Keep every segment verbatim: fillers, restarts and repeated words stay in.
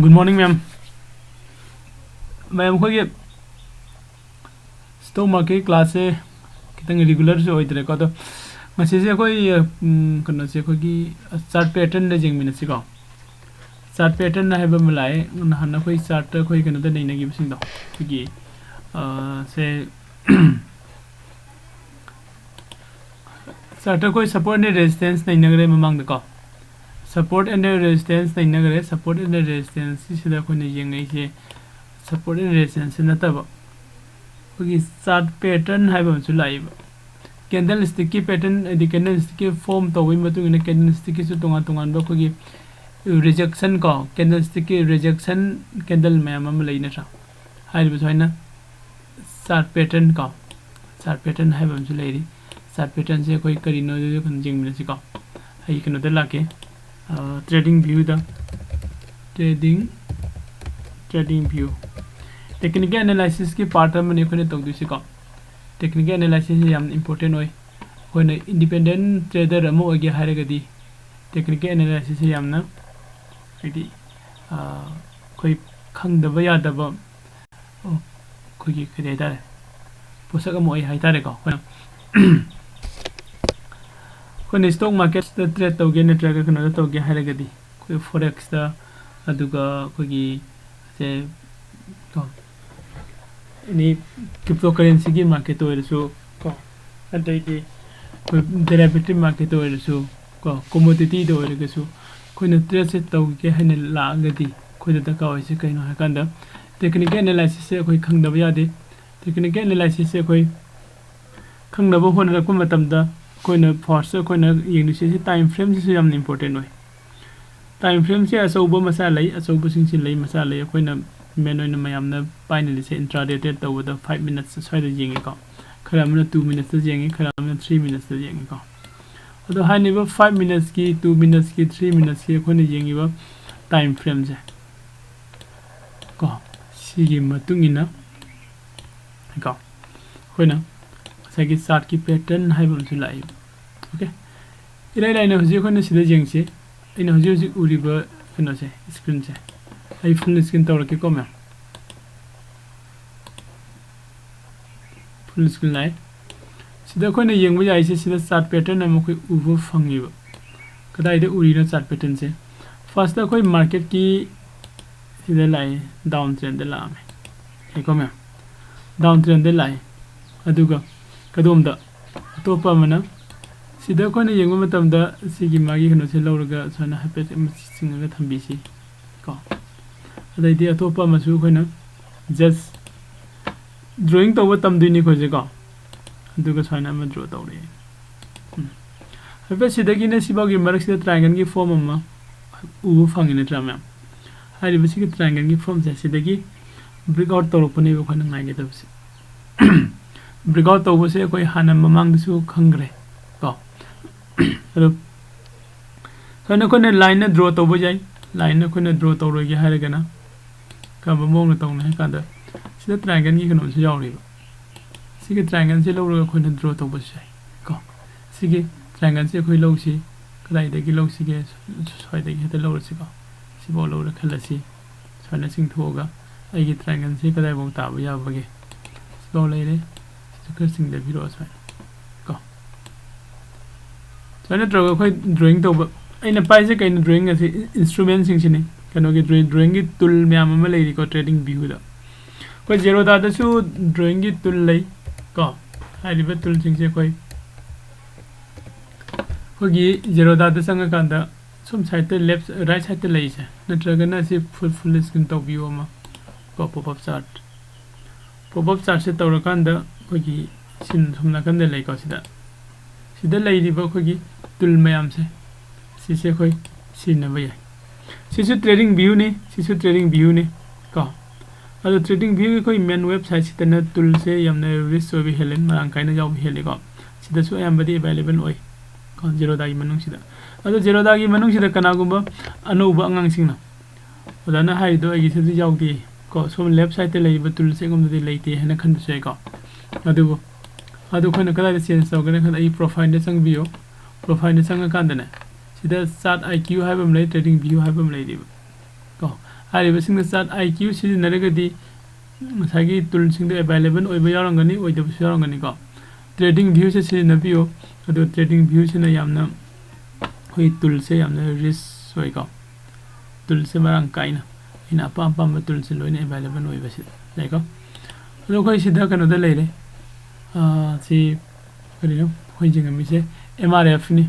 Good morning, ma'am. Ma'am, ꯑꯩꯈꯣꯏꯒꯤ stock market class ꯁꯦ ꯈꯤꯇꯪ regular ꯁꯨ ꯑꯣꯏꯗ꯭ꯔꯦꯀꯣ, ꯑꯗꯣ ꯉꯁꯤꯁꯦ ꯑꯩꯈꯣꯏ, ꯎꯝ, ꯀꯩꯅꯣꯁꯦ, ꯑꯩꯈꯣꯏꯒꯤ chart pattern ꯗ ꯌꯦꯡꯃꯤꯟꯅꯁꯤꯀꯣ꯫ Chart pattern ꯍꯥꯏꯕ ꯑꯃ ꯂꯥꯛꯑꯦ, ꯅꯍꯥꯟ ꯑꯩꯈꯣꯏ chart ꯇ ꯑꯩꯈꯣꯏ ꯀꯩꯅꯣꯗ ꯅꯩꯅꯈꯤꯕꯁꯤꯡꯗꯣ, ꯑꯩꯈꯣꯏꯒꯤ, ꯑ, ꯁꯦ, chart ꯇ ꯑꯩꯈꯣꯏ support and resistance ꯅꯩꯅꯈ꯭ꯔꯦ ꯃꯃꯥꯡꯗꯀꯣ꯫ Support and resistance ꯅꯩꯅꯈ꯭ꯔꯦ꯫ Support and resistance ꯁꯤꯁꯤꯗ ꯑꯩꯈꯣꯏꯅ ꯌꯦꯡꯉꯛꯏꯁꯦ support and resistance ꯁꯤ ꯅꯠꯇꯕ, ꯑꯩꯈꯣꯏꯒꯤ chart pattern ꯍꯥꯏꯕ ꯑꯃꯁꯨ ꯂꯥꯛꯏꯕ꯫ Candlestick ꯀꯤ pattern, ꯍꯥꯏꯗꯤ candlestick ꯀꯤ form ꯇꯧꯕꯒꯤ ꯃꯇꯨꯡ ꯏꯟꯅ candlestick ꯀꯤꯁꯨ ꯇꯣꯉꯥꯟ ꯇꯣꯉꯥꯟꯕ ꯑꯩꯈꯣꯏꯒꯤ rejection ꯀꯣ, candlestick ꯀꯤ rejection candle ꯃꯌꯥꯝ ꯑꯃ ꯂꯩ ꯅꯠꯇ꯭ꯔꯥ? ꯍꯥꯏꯔꯤꯕ ꯁꯨꯃꯥꯏꯅ chart pattern ꯀꯣ, chart pattern ꯍꯥꯏꯕ ꯑꯃꯁꯨ ꯂꯩꯔꯤ꯫ Chart pattern ꯁꯦ ꯑꯩꯈꯣꯏ ꯀꯔꯤꯅꯣ ꯑꯗꯨꯁꯨ ꯑꯗꯨꯝ ꯌꯦꯡꯃꯤꯟꯅꯁꯤꯀꯣ꯫ ꯑꯩ ꯀꯩꯅꯣꯗ ꯂꯥꯛꯀꯦ, ꯑ, trading view ꯗ, trading, trading view, technical analysis ꯀꯤ part ꯑꯃꯅꯤ ꯑꯩꯈꯣꯏꯅ ꯇꯧꯗꯣꯏꯁꯤꯀꯣ꯫ Technical analysis ꯁꯦ ꯌꯥꯝ important ꯑꯣꯏ꯫ ꯑꯩꯈꯣꯏꯅ independent trader ꯑꯃ ꯑꯣꯏꯒꯦ ꯍꯥꯏꯔꯒꯗꯤ technical analysis ꯁꯦ ꯌꯥꯝꯅ, ꯍꯥꯏꯗꯤ, ꯑ, ꯑꯩꯈꯣꯏ ꯈꯪꯗꯕ ꯌꯥꯗꯕ, ꯑꯣ, ꯑꯩꯈꯣꯏꯒꯤ ꯀꯔꯤ ꯍꯥꯏꯇꯥꯔꯦ, ꯄꯣꯠꯁꯛ ꯑꯃ ꯑꯣꯏ ꯍꯥꯏꯇꯥꯔꯦꯀꯣ꯫ ꯑꯩꯈꯣꯏꯅ, ꯑꯩꯈꯣꯏꯅ stock market ꯇ trade ꯇꯧꯒꯦ ꯅꯠꯇ꯭ꯔꯒ ꯀꯩꯅꯣꯗ ꯇꯧꯒꯦ ꯍꯥꯏꯔꯒꯗꯤ ꯑꯩꯈꯣꯏ forex ꯇ, ꯑꯗꯨꯒ ꯑꯩꯈꯣꯏꯒꯤ ꯁꯦ, ꯀꯣ, any cryptocurrency ꯒꯤ market ꯇ ꯑꯣꯏꯔꯁꯨ ꯀꯣ, ꯑꯗꯩꯗꯤ ꯑꯩꯈꯣꯏ derivative market ꯇ ꯑꯣꯏꯔꯁꯨ ꯀꯣ, commodity ꯗ ꯑꯣꯏꯔꯒꯁꯨ ꯑꯩꯈꯣꯏꯅ trade ꯁꯦ ꯇꯧꯒꯦ ꯍꯥꯏꯅ ꯂꯥꯛꯑꯒꯗꯤ ꯑꯩꯈꯣꯏꯗ ꯗꯔꯀꯥꯔ ꯑꯣꯏꯁꯦ ꯀꯩꯅꯣ ꯍꯥꯏꯀꯥꯟꯗ technical analysis ꯁꯦ ꯑꯩꯈꯣꯏ ꯈꯪꯗꯕ ꯌꯥꯗꯦ꯫ Technical analysis ꯁꯦ ꯑꯩꯈꯣꯏ ꯈꯪꯅꯕ ꯍꯣꯠꯅꯔꯛꯄ ꯃꯇꯝꯗ ꯑꯩꯈꯣꯏꯅ first ꯑꯩꯈꯣꯏꯅ ꯌꯦꯡꯗꯣꯏꯁꯦ ꯁꯤ time frame ꯁꯤꯁꯨ ꯌꯥꯝꯅ important ꯑꯣꯏ꯫ Time frame ꯁꯦ ꯑꯆꯧꯕ ꯃꯆꯥ ꯂꯩ, ꯑꯆꯧꯕꯁꯤꯡꯁꯤ ꯂꯩ, ꯃꯆꯥ ꯂꯩ꯫ ꯑꯩꯈꯣꯏꯅ main ꯑꯣꯏꯅ ꯃꯌꯥꯝꯅ ꯄꯥꯏꯅꯔꯤꯁꯦ intraday trade ꯇꯧꯕꯗ five minutes ꯁ꯭ꯋꯥꯏꯗ ꯌꯦꯡꯉꯤꯀꯣ, ꯈꯔ ꯑꯃꯅ two minutes ꯇ ꯌꯦꯡꯉꯤ, ꯈꯔ ꯑꯃꯅ three minutes ꯇ ꯌꯦꯡꯉꯤꯀꯣ꯫ ꯑꯗꯣ ꯍꯥꯏꯔꯤꯕ five minutes ꯀꯤ, two minutes ꯀꯤ, three minutes ꯀꯤ ꯑꯩꯈꯣꯏꯅ ꯌꯦꯡꯉꯤꯕ time frame ꯁꯦ ꯀꯣ, ꯁꯤꯒꯤ ꯃꯇꯨꯡ ꯏꯟꯅ ꯀꯣ, ꯑꯩꯈꯣꯏꯅ ꯉꯁꯥꯏꯒꯤ chart ꯀꯤ pattern ꯍꯥꯏꯕ ꯑꯃꯁꯨ ꯂꯥꯛꯏ꯫ Okay, ꯏꯔꯥꯏ ꯂꯥꯏꯅ ꯍꯧꯖꯤꯛ ꯑꯩꯈꯣꯏꯅ ꯁꯤꯗ ꯌꯦꯡꯁꯤ꯫ ꯑꯩꯅ ꯍꯧꯖꯤꯛ ꯍꯧꯖꯤꯛ ꯎꯔꯤꯕ ꯀꯩꯅꯣꯁꯦ, screen ꯁꯦ, ꯑꯩ full screen ꯇꯧꯔꯛꯀꯦꯀꯣ ꯃꯌꯥꯝ꯫ Full screen ꯂꯥꯛꯑꯦ꯫ ꯁꯤꯗ ꯑꯩꯈꯣꯏꯅ ꯌꯦꯡꯕ ꯌꯥꯏꯁꯦ, ꯁꯤꯗ chart pattern ꯑꯃ ꯑꯩꯈꯣꯏ ꯎꯕ ꯐꯪꯉꯦꯕ꯫ ꯀꯗꯥꯏꯗ ꯎꯔꯤꯅꯣ chart patternꯁꯦ? Firstꯇ ꯑꯩꯈꯣꯏ marketꯀꯤ ꯁꯤꯗ ꯂꯥꯛꯑꯦ, down trendꯗ ꯂꯥꯛꯑꯝꯃꯦ꯫ ꯌꯥꯏꯀꯣ ꯃꯌꯥꯝ? Down trendꯗ ꯂꯥꯛꯑꯦ꯫ ꯑꯗꯨꯒ ꯀꯗꯣꯝꯗ? ꯑꯇꯣꯞꯄ ꯑꯃꯅ ꯁꯤꯗ ꯑꯩꯈꯣꯏꯅ ꯌꯦꯡꯕ ꯃꯇꯝꯗ ꯁꯤꯒꯤ ꯃꯥꯒꯤ ꯀꯩꯅꯣꯁꯦ ꯂꯧꯔꯒ ꯁꯨꯃꯥꯏꯅ ꯍꯥꯏꯐꯦꯠ ꯑꯃ ꯆꯤꯡꯉꯒ ꯊꯝꯕꯤꯁꯤ ꯀꯣ꯫ ꯑꯗꯩꯗꯤ ꯑꯇꯣꯞꯄ ꯑꯃꯁꯨ ꯑꯩꯈꯣꯏꯅ just drawing ꯇꯧꯕ ꯇꯝꯗꯣꯏꯅꯤ ꯑꯩꯈꯣꯏꯁꯦ ꯀꯣ꯫ ꯑꯗꯨꯒ ꯁꯨꯃꯥꯏꯅ ꯑꯃ draw ꯇꯧꯔꯛꯑꯦ꯫ ꯎꯝ꯫ ꯍꯥꯏꯐꯦꯠ ꯁꯤꯗꯒꯤꯅ ꯁꯤꯐꯥꯎꯒꯤ ꯃꯔꯛꯁꯤꯗ triangleꯒꯤ form ꯑꯃ ꯎꯕ ꯐꯪꯉꯤ ꯅꯠꯇ꯭ꯔꯥ ꯃꯌꯥꯝ? ꯍꯥꯏꯔꯤꯕ ꯁꯤꯒꯤ triangleꯒꯤ formꯁꯦ ꯁꯤꯗꯒꯤ break out ꯇꯧꯔꯛꯄꯅꯦꯕ ꯑꯩꯈꯣꯏꯅ ꯉꯥꯏꯒꯗꯕꯁꯦ꯫ Break out ꯇꯧꯕꯁꯦ ꯑꯩꯈꯣꯏ ꯍꯥꯟꯅ ꯃꯃꯥꯡꯗꯁꯨ ꯈꯪꯈ꯭ꯔꯦ ꯀꯣ꯫ ꯑꯗꯣ ꯁꯨꯃꯥꯏꯅ ꯑꯩꯈꯣꯏꯅ lineꯅ draw ꯇꯧꯕ ꯌꯥꯏ꯫ Lineꯅ ꯑꯩꯈꯣꯏꯅ draw ꯇꯧꯔꯣꯏꯒꯦ ꯍꯥꯏꯔꯒꯅ ꯀꯔꯝꯕ ꯃꯑꯣꯡꯗ ꯇꯧꯅꯤ ꯍꯥꯏ ꯀꯥꯟꯗ ꯁꯤꯗ triangleꯒꯤ ꯀꯩꯅꯣꯝꯁꯨ ꯌꯥꯎꯔꯤꯕ꯫ ꯁꯤꯒꯤ triangleꯁꯦ ꯂꯧꯔꯒ ꯑꯩꯈꯣꯏꯅ draw ꯇꯧꯕꯁꯨ ꯌꯥꯏ ꯀꯣ꯫ ꯁꯤꯒꯤ triangleꯁꯦ ꯑꯩꯈꯣꯏ ꯂꯧꯁꯤ, ꯀꯗꯥꯏꯗꯒꯤ ꯂꯧꯁꯤꯒꯦ? ꯁ꯭ꯋꯥꯏꯗꯒꯤ ꯍꯦꯛꯇ ꯂꯧꯔꯁꯤꯀꯣ꯫ ꯁꯤꯐꯥꯎ ꯂꯧꯔꯦ ꯈꯜꯂꯁꯤ꯫ ꯁꯨꯃꯥꯏꯅ ꯆꯤꯡꯊꯣꯛꯑꯒ ꯑꯩꯒꯤ triangleꯁꯦ ꯀꯗꯥꯏꯐꯥꯎ ꯇꯥꯕ ꯌꯥꯕꯒꯦ? ꯁꯤꯐꯥꯎ ꯂꯩꯔꯦ꯫ ꯁꯤꯁꯨ ꯈꯔ ꯆꯤꯡꯊꯕꯤꯔꯛꯑꯣ ꯁꯨꯃꯥꯏꯅ ꯀꯣ꯫ ꯁꯨꯃꯥꯏꯅ ꯇꯧꯔꯒ ꯑꯩꯈꯣꯏ drawing ꯇꯧꯕ꯫ ꯑꯩꯅ ꯄꯥꯏꯁꯦ ꯀꯩꯅꯣ? Drawing ꯑꯁꯤ instrumentꯁꯤꯡꯁꯤꯅꯤ꯫ ꯀꯩꯅꯣꯒꯤ drawing, drawingꯒꯤ tool ꯃꯌꯥꯝ ꯑꯃ ꯂꯩꯔꯤꯀꯣ trading viewꯗ꯫ ꯑꯩꯈꯣꯏ Zerodhaꯗꯁꯨ drawingꯒꯤ tool ꯂꯩ ꯀꯣ꯫ ꯍꯥꯏꯔꯤꯕ toolꯁꯤꯡꯁꯦ ꯑꯩꯈꯣꯏ, ꯑꯩꯈꯣꯏꯒꯤ Zerodhaꯗ ꯆꯪꯉꯀꯥꯟꯗ ꯁꯨꯝ sideꯇ left, right sideꯇ ꯂꯩꯔꯤꯁꯦ, ꯅꯠꯇ꯭ꯔꯒꯅ ꯁꯤ full, full screen ꯇꯧꯕꯤꯌꯨ ꯑꯃ ꯀꯣ, pop up chart꯫ Pop up chartꯁꯦ ꯇꯧꯔꯀꯥꯟꯗ ꯑꯩꯈꯣꯏꯒꯤ ꯁꯤꯟ ꯁꯣꯝ ꯅꯥꯀꯟꯗ ꯂꯩꯀꯣ, ꯁꯤꯗ, ꯁꯤꯗ ꯂꯩꯔꯤꯕ ꯑꯩꯈꯣꯏꯒꯤ tool ꯃꯌꯥꯝꯁꯦ, ꯁꯤꯁꯦ ꯑꯩꯈꯣꯏ ꯁꯤꯖꯤꯟꯅꯕ ꯌꯥꯏ꯫ ꯁꯤꯁꯨ trading viewꯅꯤ, ꯁꯤꯁꯨ trading viewꯅꯤ ꯀꯣ꯫ ꯑꯗꯣ trading viewꯒꯤ ꯑꯩꯈꯣꯏ main websiteꯁꯤꯗꯅ toolꯁꯦ ꯌꯥꯝꯅ rich ꯑꯣꯏꯕ ꯍꯦꯜꯂꯦ, ꯃꯔꯥꯡ ꯀꯥꯏꯅ ꯌꯥꯎꯕ ꯍꯦꯜꯂꯤꯀꯣ꯫ ꯁꯤꯗꯁꯨ ꯑꯌꯥꯝꯕꯗꯤ available ꯑꯣꯏ ꯀꯣ, Zerodhaꯒꯤ ꯃꯅꯨꯡꯁꯤꯗ꯫ ꯑꯗꯣ Zerodhaꯒꯤ ꯃꯅꯨꯡꯁꯤꯗ ꯀꯅꯥꯒꯨꯝꯕ ꯑꯅꯧꯕ ꯑꯉꯥꯡꯁꯤꯡꯅ ꯑꯣꯖꯥꯅ ꯍꯥꯏꯔꯤꯗꯣ ꯑꯩꯒꯤꯁꯤꯗ ꯌꯥꯎꯗꯦ ꯀꯣ, ꯁꯣꯝ left sideꯇ ꯂꯩꯔꯤꯕ toolꯁꯦ ꯑꯩꯉꯣꯟꯗꯗꯤ ꯂꯩꯇꯦ ꯍꯥꯏꯅ ꯈꯟꯕꯁꯨ ꯌꯥꯏꯀꯣ꯫ ꯑꯗꯨꯕꯨ ꯑꯗꯨ ꯑꯩꯈꯣꯏꯅ ꯀꯗꯥꯏꯗ change ꯇꯧꯒꯅꯤ ꯈꯟꯗ ꯑꯩ profileꯗ ꯆꯪꯕꯤꯌꯨ꯫ Profileꯗ ꯆꯪꯉꯀꯥꯟꯗꯅꯦ, ꯁꯤꯗ chart IQ ꯍꯥꯏꯕ ꯑꯃ ꯂꯩ, trading view ꯍꯥꯏꯕ ꯑꯃ ꯂꯩꯔꯤꯕ ꯀꯣ꯫ ꯍꯥꯏꯔꯤꯕꯁꯤꯡꯗ ꯆꯥꯔꯠ ꯑꯥꯏ ꯀ꯭ꯌꯨ ꯁꯤꯖꯤꯟꯅꯔꯒꯗꯤ ꯉꯁꯥꯏꯒꯤ ꯇꯨꯜꯁꯤꯡꯗꯣ ꯑꯦꯕꯥꯏꯂꯦꯕꯜ ꯑꯣꯏꯕ ꯌꯥꯎꯔꯝꯒꯅꯤ, ꯑꯣꯏꯗꯕꯁꯨ ꯌꯥꯎꯔꯝꯒꯅꯤꯀꯣ꯫ ꯇ꯭ꯔꯦꯗꯤꯡ ꯚ꯭ꯌꯨꯁꯦ ꯁꯤꯖꯤꯟꯅꯕꯤꯌꯨ꯫ ꯑꯗꯣ ꯇ꯭ꯔꯦꯗꯤꯡ ꯚ꯭ꯌꯨꯁꯤꯅ ꯌꯥꯝꯅ ꯑꯩꯈꯣꯏ ꯇꯨꯜꯁꯦ ꯌꯥꯝꯅ ꯔꯤꯆ ꯑꯣꯏꯀꯣ꯫ ꯇꯨꯜꯁꯦ ꯃꯔꯥꯡ ꯀꯥꯏꯅ ꯑꯩꯅ ꯑꯄꯥꯝ ꯑꯄꯥꯝꯕ ꯇꯨꯜꯁꯦ ꯂꯣꯏꯅ ꯑꯦꯕꯥꯏꯂꯦꯕꯜ ꯑꯣꯏꯕꯁꯤ ꯂꯩꯀꯣ꯫ ꯑꯗꯣ ꯑꯩꯈꯣꯏ ꯁꯤꯗ ꯀꯩꯅꯣꯗ ꯂꯩꯔꯦ꯫ ꯑꯥ, ꯁꯤ ꯀꯔꯤꯅꯣ ꯑꯩꯈꯣꯏ ꯌꯦꯡꯉꯝꯃꯤꯁꯦ? ꯑꯦꯝ ꯑꯥꯔ ꯑꯦꯐꯅꯤ꯫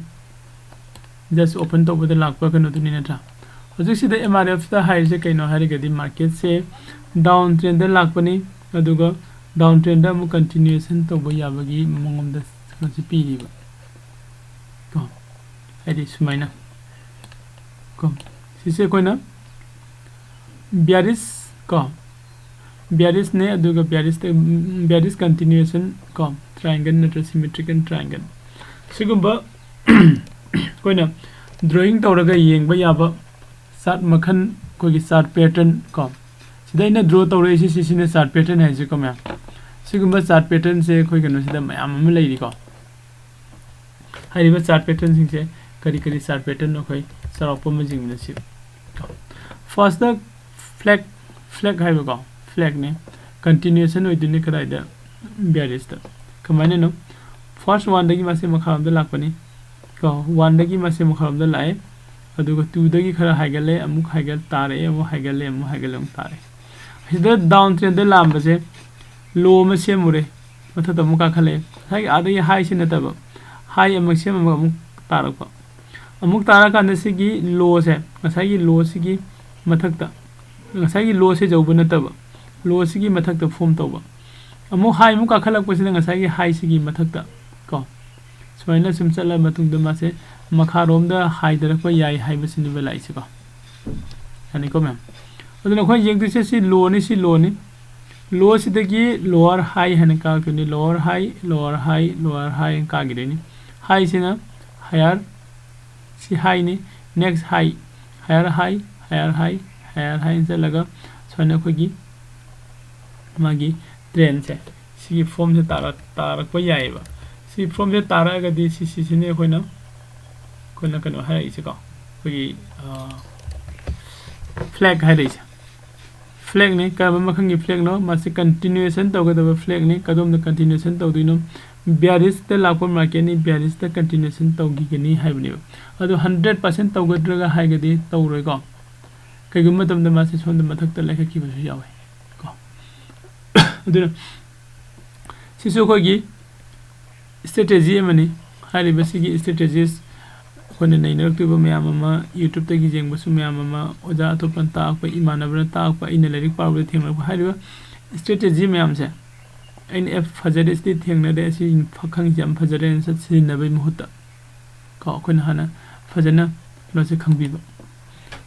ꯖꯁ ꯑꯣꯄꯟ ꯇꯧꯕꯗ ꯂꯥꯛꯄ ꯀꯩꯅꯣꯗꯨꯅꯤ ꯅꯠꯇ꯭ꯔꯥ? ꯍꯧꯖꯤꯛꯁꯤꯗ ꯑꯦꯝ ꯑꯥꯔ ꯑꯦꯐꯇ ꯍꯥꯏꯔꯤꯁꯦ ꯀꯩꯅꯣ ꯍꯥꯏꯔꯒꯗꯤ ꯃꯥꯔꯀꯦꯠꯁꯦ ꯗꯥꯎꯟ ꯇ꯭ꯔꯦꯟꯗ ꯂꯥꯛꯄꯅꯤ, ꯑꯗꯨꯒ ꯗꯥꯎꯟ ꯇ꯭ꯔꯦꯟꯗ ꯑꯃꯨꯛ ꯀꯟꯇꯤꯅ꯭ꯌꯨꯑꯦꯁꯟ ꯇꯧꯕ ꯌꯥꯕꯒꯤ ꯃꯑꯣꯡꯗ ꯀꯩꯅꯣꯁꯦ ꯄꯤꯔꯤꯕ ꯀꯣ꯫ ꯍꯥꯏꯗꯤ ꯁꯨꯃꯥꯏꯅ ꯀꯣ, ꯁꯤꯁꯦ ꯑꯩꯈꯣꯏꯅ ꯕꯤꯌꯥꯔꯤꯁ ꯀꯣ, ꯕꯤꯌꯥꯔꯤꯁꯅꯦ, ꯑꯗꯨꯒ ꯕꯤꯌꯥꯔꯤꯁꯇ ꯕꯤꯌꯥꯔꯤꯁ ꯀꯟꯇꯤꯅ꯭ꯌꯨꯑꯦꯁꯟ ꯀꯣ, ꯇ꯭ꯔꯥꯏꯡꯒꯜ ꯅꯠꯇ꯭ꯔꯒ ꯁꯤꯃꯦꯇ꯭ꯔꯤꯀꯦꯜ ꯇ꯭ꯔꯥꯏꯡꯒꯜ꯫ ꯁꯤꯒꯨꯝꯕ ꯑꯩꯈꯣꯏꯅ ꯗ꯭ꯔꯣꯌꯤꯡ ꯇꯧꯔꯒ ꯌꯦꯡꯕ ꯌꯥꯕ ꯆꯥꯔꯠ ꯃꯈꯜ, ꯑꯩꯈꯣꯏꯒꯤ ꯆꯥꯔꯠ ꯄꯦꯇꯔꯟ ꯀꯣ꯫ ꯁꯤꯗ ꯑꯩꯅ ꯗ꯭ꯔꯣ ꯇꯧꯔꯛꯏꯁꯦ, ꯁꯤꯁꯤꯅ ꯆꯥꯔꯠ ꯄꯦꯇꯔꯟ ꯍꯥꯏꯁꯦꯀꯣ ꯃꯌꯥꯝ꯫ ꯁꯤꯒꯨꯝꯕ ꯆꯥꯔꯠ ꯄꯦꯇꯔꯟꯁꯦ ꯑꯩꯈꯣꯏ ꯀꯩꯅꯣꯁꯤꯗ ꯃꯌꯥꯝ ꯑꯃ ꯂꯩꯔꯤꯀꯣ꯫ ꯍꯥꯏꯔꯤꯕ ꯆꯥꯔꯠ ꯄꯦꯇꯔꯟꯁꯤꯡꯁꯦ ꯀꯔꯤ ꯀꯔꯤ ꯆꯥꯔꯠ ꯄꯦꯇꯔꯟ ꯑꯩꯈꯣꯏ ꯆꯥꯎꯔꯥꯛꯄ ꯑꯃ ꯌꯦꯡꯃꯤꯟꯅꯁꯤ꯫ ꯐꯥꯔꯁꯇ ꯐ꯭ꯂꯦꯛ, ꯐ꯭ꯂꯦꯛ ꯍꯥꯏꯕꯀꯣ, ꯐ꯭ꯂꯦꯛꯅꯤ꯫ ꯀꯟꯇꯤꯅ꯭ꯌꯨꯑꯦꯁꯟ ꯑꯣꯏꯗꯣꯏꯅꯤ ꯀꯗꯥꯏꯗ? ꯕꯤꯌꯥꯔꯤꯁꯇ꯫ ꯀꯃꯥꯏꯅꯅꯣ? ꯐꯥꯔꯁ ꯋꯥꯟꯗꯒꯤ ꯃꯥꯁꯦ ꯃꯈꯥꯔꯣꯝꯗ ꯂꯥꯛꯄꯅꯤ ꯀꯣ, ꯋꯥꯟꯗꯒꯤ ꯃꯥꯁꯦ ꯃꯈꯥꯔꯣꯝꯗ ꯂꯥꯛꯑꯦ, ꯑꯗꯨꯒ ꯇꯨꯗꯒꯤ ꯈꯔ ꯍꯥꯏꯒꯠꯂꯦ, ꯑꯃꯨꯛ ꯍꯥꯏꯒꯠ ꯇꯥꯔꯛꯑꯦ, ꯑꯃꯨꯛ ꯍꯥꯏꯒꯠꯂꯦ, ꯑꯃꯨꯛ ꯍꯥꯏꯒꯠꯂꯦ, ꯑꯃꯨꯛ ꯇꯥꯔꯛꯑꯦ꯫ ꯁꯤꯗ ꯗꯥꯎꯟ ꯇ꯭ꯔꯦꯟꯗ ꯂꯥꯛꯑꯝꯕꯁꯦ ꯂꯣ ꯑꯃ ꯁꯦꯝꯃꯨꯔꯦ, ꯃꯊꯛꯇ ꯑꯃꯨꯛ ꯀꯥꯈꯠꯂꯛꯑꯦ꯫ ꯉꯁꯥꯏꯒꯤ ꯑꯥꯗꯒꯤ ꯍꯥꯏꯁꯤ ꯅꯠꯇꯕ, ꯍꯥꯏ ꯑꯃꯨꯛ ꯁꯦꯝꯃꯒ ꯑꯃꯨꯛ ꯇꯥꯔꯛꯄ꯫ ꯑꯃꯨꯛ ꯇꯥꯔꯀꯥꯟꯗ ꯁꯤꯒꯤ ꯂꯣꯁꯦ, ꯉꯁꯥꯏꯒꯤ ꯂꯣꯁꯤꯒꯤ ꯃꯊꯛꯇ, ꯉꯁꯥꯏꯒꯤ ꯂꯣꯁꯦ ꯌꯧꯕ ꯅꯠꯇꯕ, ꯂꯣꯁꯤꯒꯤ ꯃꯊꯛꯇ ꯐꯣꯝ ꯇꯧꯕ꯫ ꯑꯃꯨꯛ ꯍꯥꯏ ꯑꯃꯨꯛ ꯀꯥꯈꯠꯂꯛꯄꯁꯤꯅ ꯉꯁꯥꯏꯒꯤ ꯍꯥꯏꯁꯤꯒꯤ ꯃꯊꯛꯇ ꯀꯣ, ꯁꯨꯃꯥꯏꯅ ꯁꯨꯝ ꯆꯠꯂ ꯃꯇꯨꯡꯗ ꯃꯥꯁꯦ ꯃꯈꯥꯔꯣꯝꯗ ꯍꯥꯏꯊꯔꯛꯄ ꯌꯥꯏ ꯍꯥꯏꯕꯁꯤꯅꯦꯕ ꯂꯥꯛꯏꯁꯦꯀꯣ꯫ ꯌꯥꯅꯤꯀꯣ ꯃꯌꯥꯝ? ꯑꯗꯨꯅ ꯑꯩꯈꯣꯏ ꯌꯦꯡꯗꯣꯏꯁꯦ ꯁꯤ ꯂꯣꯅꯤ, ꯁꯤ ꯂꯣꯅꯤ꯫ ꯂꯣꯁꯤꯗꯒꯤ ꯂꯣꯋꯔ ꯍꯥꯏ ꯍꯥꯏꯅ ꯀꯥꯔꯛꯇꯣꯏꯅꯤ꯫ ꯂꯣꯋꯔ ꯍꯥꯏ, ꯂꯣꯋꯔ ꯍꯥꯏ, ꯂꯣꯋꯔ ꯍꯥꯏ ꯍꯥꯏꯅ ꯀꯥꯈꯤꯗꯣꯏꯅꯤ꯫ ꯍꯥꯏꯁꯤꯅ ꯍꯥꯌꯔ, ꯁꯤ ꯍꯥꯏꯅꯤ꯫ ꯅꯦꯛꯁ ꯍꯥꯏ, ꯍꯥꯌꯔ ꯍꯥꯏ, ꯍꯥꯌꯔ ꯍꯥꯏ, ꯍꯥꯌꯔ ꯍꯥꯏꯅ ꯆꯠꯂꯒ ꯁꯨꯃꯥꯏꯅ ꯑꯩꯈꯣꯏꯒꯤ ꯃꯥꯒꯤ ꯇ꯭ꯔꯦꯟꯁꯦ ꯁꯤꯒꯤ ꯐꯣꯝꯁꯦ ꯇꯥꯔꯛ-, ꯇꯥꯔꯛꯄ ꯌꯥꯏꯑꯕ꯫ ꯁꯤ ꯐꯣꯝꯁꯦ ꯇꯥꯔꯛꯑꯒꯗꯤ ꯁꯤ, ꯁꯤꯁꯤꯅꯦ ꯑꯩꯈꯣꯏꯅ, ꯑꯩꯈꯣꯏꯅ ꯀꯩꯅꯣ ꯍꯥꯏꯔꯛꯏꯁꯦꯀꯣ꯫ ꯑꯩꯈꯣꯏꯒꯤ, ꯑꯥ, ꯐ꯭ꯂꯦꯛ ꯍꯥꯏꯔꯛꯏꯁꯦ꯫ ꯐ꯭ꯂꯦꯛꯅꯤ꯫ ꯀꯔꯝꯕ ꯃꯈꯜꯒꯤ ꯐ꯭ꯂꯦꯛꯅꯣ? ꯃꯁꯤ ꯀꯟꯇꯤꯅ꯭ꯌꯨꯑꯦꯁꯟ ꯇꯧꯒꯗꯕ ꯐ꯭ꯂꯦꯛꯅꯤ꯫ ꯀꯗꯣꯝꯗ ꯀꯟꯇꯤꯅ꯭ꯌꯨꯑꯦꯁꯟ ꯇꯧꯗꯣꯏꯅꯣ? ꯕꯤꯌꯥꯔꯤꯁꯇ ꯂꯥꯛꯄ ꯃꯥꯔꯀꯦꯠꯅꯤ, ꯕꯤꯌꯥꯔꯤꯁꯇ ꯀꯟꯇꯤꯅ꯭ꯌꯨꯑꯦꯁꯟ ꯇꯧꯈꯤꯒꯅꯤ ꯍꯥꯏꯕꯅꯦꯕ꯫ ꯑꯗꯣ ꯍꯟꯗ꯭ꯔꯦꯠ ꯄꯥꯔꯁꯦꯟ ꯇꯧꯒꯗ꯭ꯔꯒ ꯍꯥꯏꯔꯒꯗꯤ ꯇꯧꯔꯣꯏꯀꯣ꯫ ꯀꯩꯒꯨꯝꯕ ꯃꯇꯝꯗ ꯃꯥꯁꯦ ꯁꯣꯝꯗ ꯃꯊꯛꯇ ꯂꯩꯈꯠꯈꯤꯕꯁꯨ ꯌꯥꯎꯋꯦ ꯀꯣ꯫ ꯑꯗꯨꯅ ꯁꯤꯁꯨ ꯑꯩꯈꯣꯏꯒꯤ ꯁ꯭ꯇ꯭ꯔꯦꯇꯦꯖꯤ ꯑꯃꯅꯤ꯫ ꯍꯥꯏꯔꯤꯕꯁꯤꯒꯤ ꯁ꯭ꯇ꯭ꯔꯦꯇꯦꯖꯤꯁ ꯑꯩꯈꯣꯏꯅ ꯅꯩꯅꯔꯛꯇꯣꯏꯕ ꯃꯌꯥꯝ ꯑꯃ, YouTube-ꯇꯒꯤ ꯌꯦꯡꯕꯁꯨ ꯃꯌꯥꯝ ꯑꯃ, ꯑꯣꯖꯥ ꯑꯇꯣꯞꯄꯅ ꯇꯥꯛꯄ, ꯏꯃꯥꯟꯅꯕꯅ ꯇꯥꯛꯄ, ꯑꯩꯅ ꯂꯥꯏꯔꯤꯛ ꯄꯥꯕꯗ ꯊꯦꯡꯅꯔꯛꯄ, ꯍꯥꯏꯔꯤꯕ ꯁ꯭ꯇ꯭ꯔꯦꯇꯦꯖꯤ ꯃꯌꯥꯝꯁꯦ ꯑꯩꯅ ꯑꯦ ꯐꯖꯔꯦ, ꯁꯤꯗꯤ ꯊꯦꯡꯅꯔꯦ, ꯑꯁꯤ ꯈꯪꯉꯤꯁꯦ ꯌꯥꯝ ꯐꯖꯔꯦꯅ ꯁꯠ ꯁꯤꯖꯤꯟꯅꯕꯒꯤ ꯃꯍꯨꯠꯇ ꯀꯣ, ꯑꯩꯈꯣꯏꯅ ꯍꯥꯟꯅ ꯐꯖꯅ ꯀꯩꯅꯣꯁꯦ ꯈꯪꯕꯤꯕ